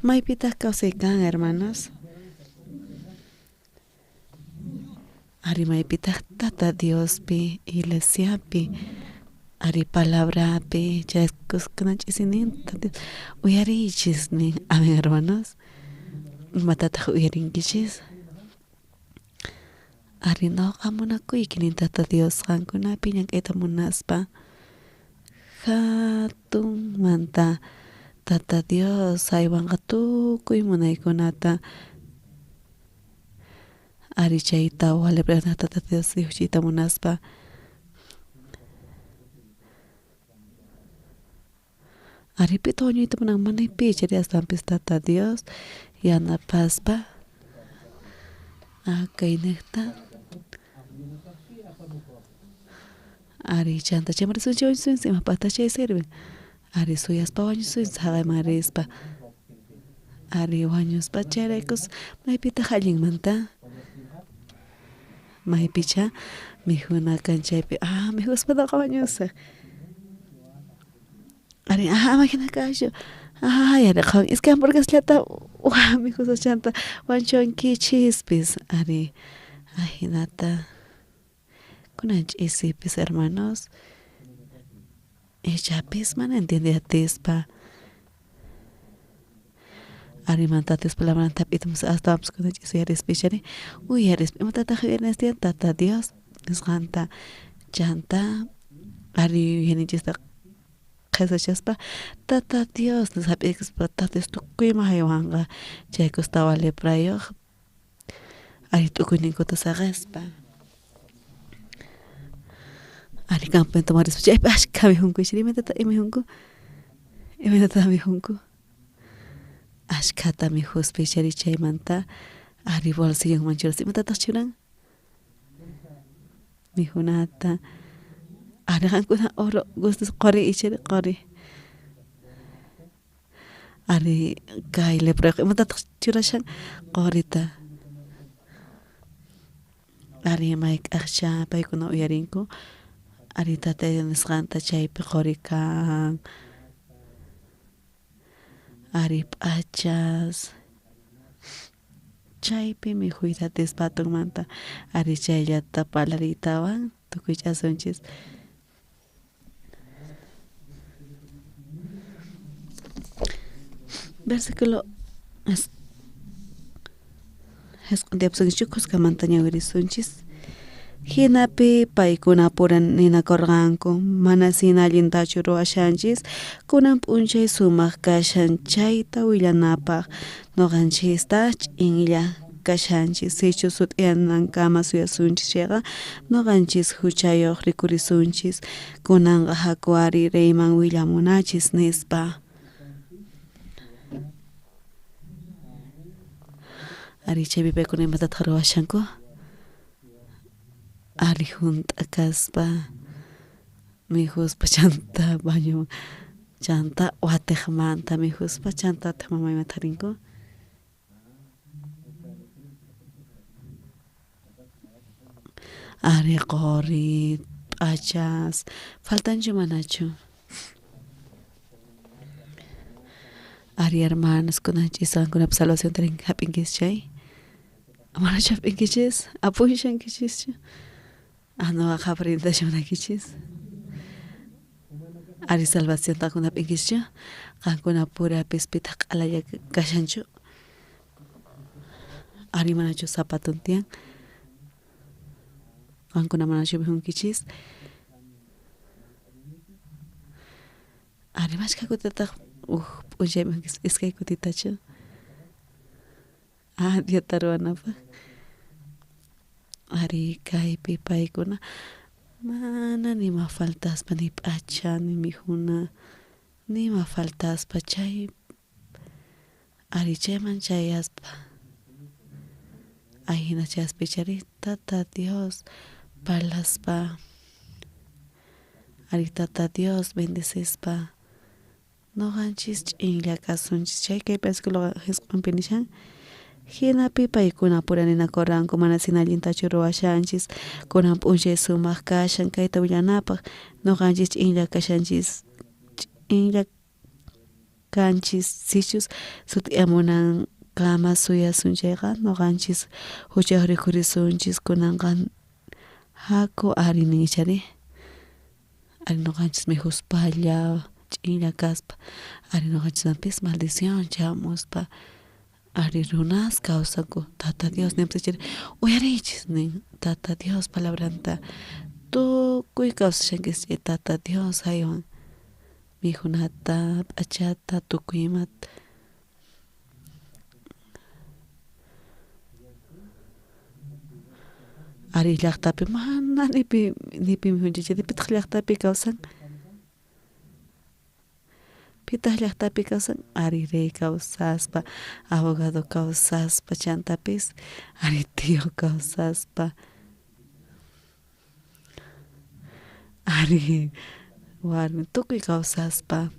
maypitaq kawsay kan hermanos ari maypitaq Tata Diospi iglesiapi ari palabrapi chayraykus kunan ch'isinin uyariychis nin amen hermanos imatataq uyarinkichis ari noqa munakuyki nin Tata Dios qankunapi llank'ayta munaspa hatunmanta Tata Dios haywanqa tukuy munaykunata ari chay tawa leprata Tata Dios lluqchiyta munaspa ari pitaq wañuyta munan mana pi chayri astawanpis Tata Dios yanapaspa kayniqta ari chanta chayman risunchik wañusunchik imapaqtaq chay sirven ari suyaspa wañusunchik haqayman rispa ari wañuspa chayraykus maypitaq allinmanta maypicha mikhuna kan chaypi ah mikhuspa noqa wañusaq ari ah ama hina kashu ah yarqhawan iskay hamburguesllata wa mikhusaq chanta wanchuwankichispis ari ahinata kunan ch'isipis hermanos Ichapis mana entiendey atispa arimanta Dios palabranta p'itamus astawanpis kunan ch'isiyarispa ichari uyarispa imatataj uyarinanchis tiyan Tata Dios nisqanta chanta ari yuyayninchista qhesachaspa Tata Dios nispa jap'ikuspa Tata Dios tukuyman jaywanqa chaykus tawa leprayoj ari t'ukuyninkuta saqespa ari campamentoman rispa chaypi ashkha mikhunku imaynatata mikhunku imaynatataj mikhunku ashkhata mikhuspa ichari chaymanta ari bolsillonman churaspa imatataj churan mikhunata ari qankuna oro gustos qori ichari qori ari kay leprayoq imatataj churashan qorita ari mayk'ajcha paykuna uyarinku ari tatay nisqanta chaypi qori kan ari p'achas chaypi mikhuyta atispa atunmanta ari chayllata parlariytawan tukuych'asunchis. Versículo jisq'on tiyapusunkichu khuskamanta ñawirisunchis jinapi paykuna pura ninakorqanku mana sina allintachu ruwashanchis kunan p'unchay sumaq kashan chayta willanapaj noqanchistaq ch'inlla kashanchis sichus sut'iyanankama suyasunchis chayqa noqanchis juchayoj rikurisunchis kunanqa jaku ari reyman willamunachis nispa. Ari chaypi paykuna imatataq ruwashanku ari junt'a kaspa mikhuspa chanta bañoman chanta watejmanta mikhuspa chanta watejmanta maymanta rinku ari qori p'achas faltanchu manachu ari hermanos kunan ch'isi qankunapi salvacionta jap'inkichis chay manachu jap'inkichis apuyashankichischu ah noqa qhapariyta munaykichis ari salvacionta qankuna jap'inkichischu qankuna purapis pitaq q'alalla kashanchu ari manachu zapatun tiyan qankuna manachu mikhunkichis ari mashkha kutitataq uj p'unchay mikhunkichis iskay kutitachu ah dieta ruwanapaq ari kaypi paykuna mana nima faltaspa ni p'acha ni mikhuna nima faltaspa chay ari chayman chayaspa ajina chayaspa ichari Tata Dios parlaspa ari Tata Dios bendecispa noqanchis ch'inlla kasunchis chay kay versículo jisq'onpi nishan jinapi paykuna pura ninakorqanku mana sina allintachu ruwashanchis kunan p'unchay sumaq kashan kayta willanapaj noqanchis ch'inlla kashanchis ch'inlla kanchis sichus sut'iyamunankama suyasun chayqa noqanchis juchayoj rikhurisunchis kunanqa jaku ari nin ichari ari noqanchis mikhuspalla ch'inlla kaspa ari noqanchismanpis maldición chamuspa ari runas kawsanku Tata Dios ninpis ichari uyariychis nin Tata Dios palabranta tukuy kawsashankichis chay Tata Dios jaywan mikhunata p'achata tukuy imata ari llaqtapi mana nipi nipi mikhunchis pitaq llaqtapi kawsan pitaq llaqtapi kawsan ari rey kawsaspa abogado kawsaspa chantapis ari tío kawsaspa ari warmi tukuy kawsaspa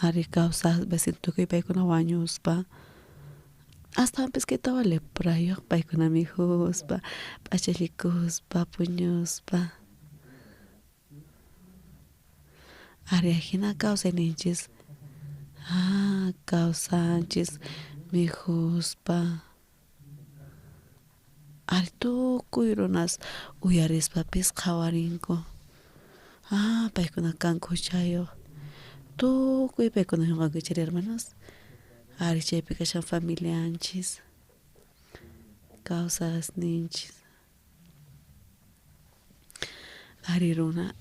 ari kawsaspa tukuy paykuna wañuspa astawanpis kay tawa leprayoj paykuna mikhuspa p'achallikuspa puñuspa ari ajina kawsayninchis ah kawsanchis mikhuspa Ari tukuy runas uyarispapis qhawarinku. Ah, paykuna kanku huchayuq. Tukuy paykuna yunqanku ichari hermanos. Ari chaypi kashan familianchis, kawsasninchis. Ari runa,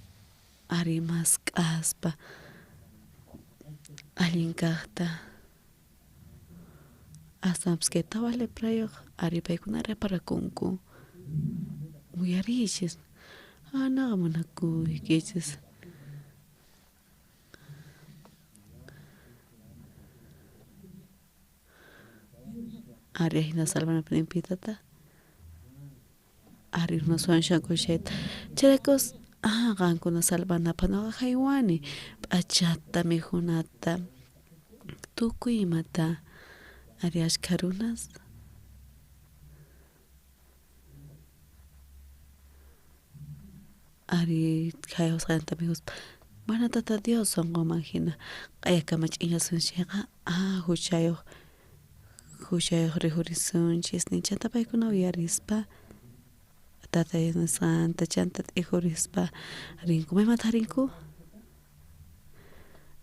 ari mask'aspa allin kaqta. Astawanpis kay tawa leprayuq ari paykuna reparakunku. Uyariychis, ah, nuqa munakuykichis. Ari ajina salvanapaq nin pitata. Ari runaswan chayta. Chayraykus ah, qankuna salvanapaq nuqa jaywani p'achata, mikhunata, tukuy imata. Ari ashkha runas. Ari jaywasqanta mikhuspa mana Tata Dios sunqunman hina q'ayakama ch'inllasun chayqa ah, huchayuq huchayuq rikhurisunchis nin chanta paykuna uyarispa Tata Dios nisqanta chanta t'ijurispa rinku. Maymantaj rinku?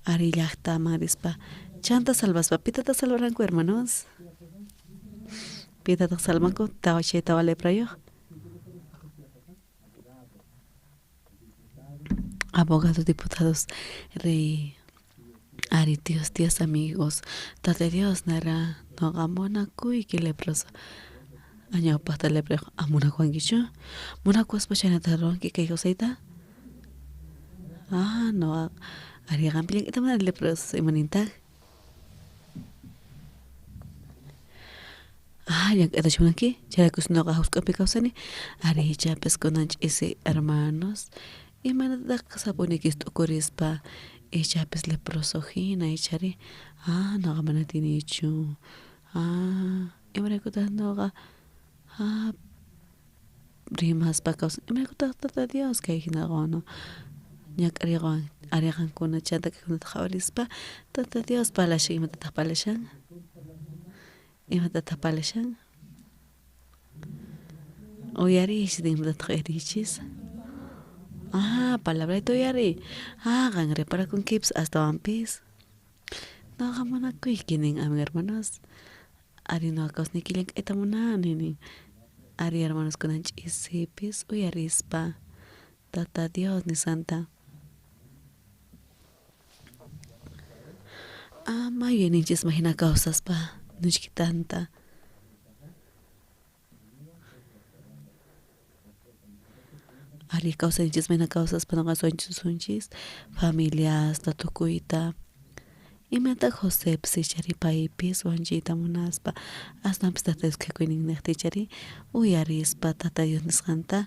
Ari llaqtaman rispa chanta salvaspa. Pitataq salvaranku hermanos? Pitataq salvanku tawa chay tawa leprayuq? Abogados, diputados, rey, ari tíos, tías, amigos, Tata Dios nara nuqa munakuyki leproso. Ñawpaqta leprayuq ah, munakuwankichu? Munakuwaspa chhaynata ruwanki kay kawsayta? Ah, nuqa ari qampi llank'ayta munani leproso imanintaq? Ah, llank'aytachu munanki? Chayraykus nuqa husk'api kawsani. Ari ichapis kunan ch'isi hermanos, imaynataq sapunikis t'ukurispa ichapis leproso hina ichari ah, nuqa mana atinichu. Ah, imaraykutaq nuqa ah, rimaspa kawsani imaraykutaq Tata Dios kay hina qono ñak'ariqwan ari qankuna chanta kaykunata qhawarispa Tata Dios parlashan imatataq parlashan? Imatataq parlashan? Uyariychis imatataq uyariychis? Ah, palabrayta uyariy. Ah, qan reparakunkipis astawanpis. Nuqa munakuyki nin amen hermanos. Ari nuqa kawsniyki llank'ayta munani nin. Ari hermanos kunan ch'isipis uyarispa Tata Dios nisqanta. Ama yuyayninchisman hina kawsaspa nuchkitanta. Ari kawsayninchisman hina kawsaspa nuqa suwachisunchis familiasta tukuyta. Imataq Josepis ichari paypis wanchiyta munaspa aswanpis Tata Dios khakuynin niqta ichari uyarispa Tata Dios nisqanta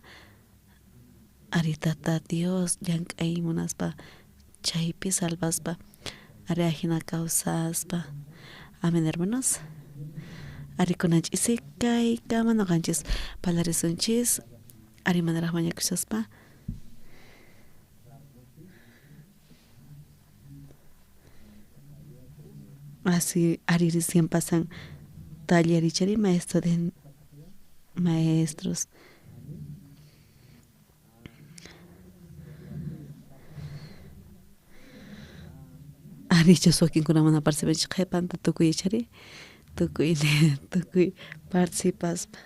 ari Tata Dios llank'ay munaspa chaypi salvaspa ari ajina kawsaspa. Amén hermanos. Ari kunan ch'isi kaykama nuqanchis parlarisunchis ari manaraq mañakushaspa. Así ari recién pasan taller ichari maestro de maestros. Ari wakinkuna mana participanchik qhipanta tukuy ichari tukuy tukuy participaspa.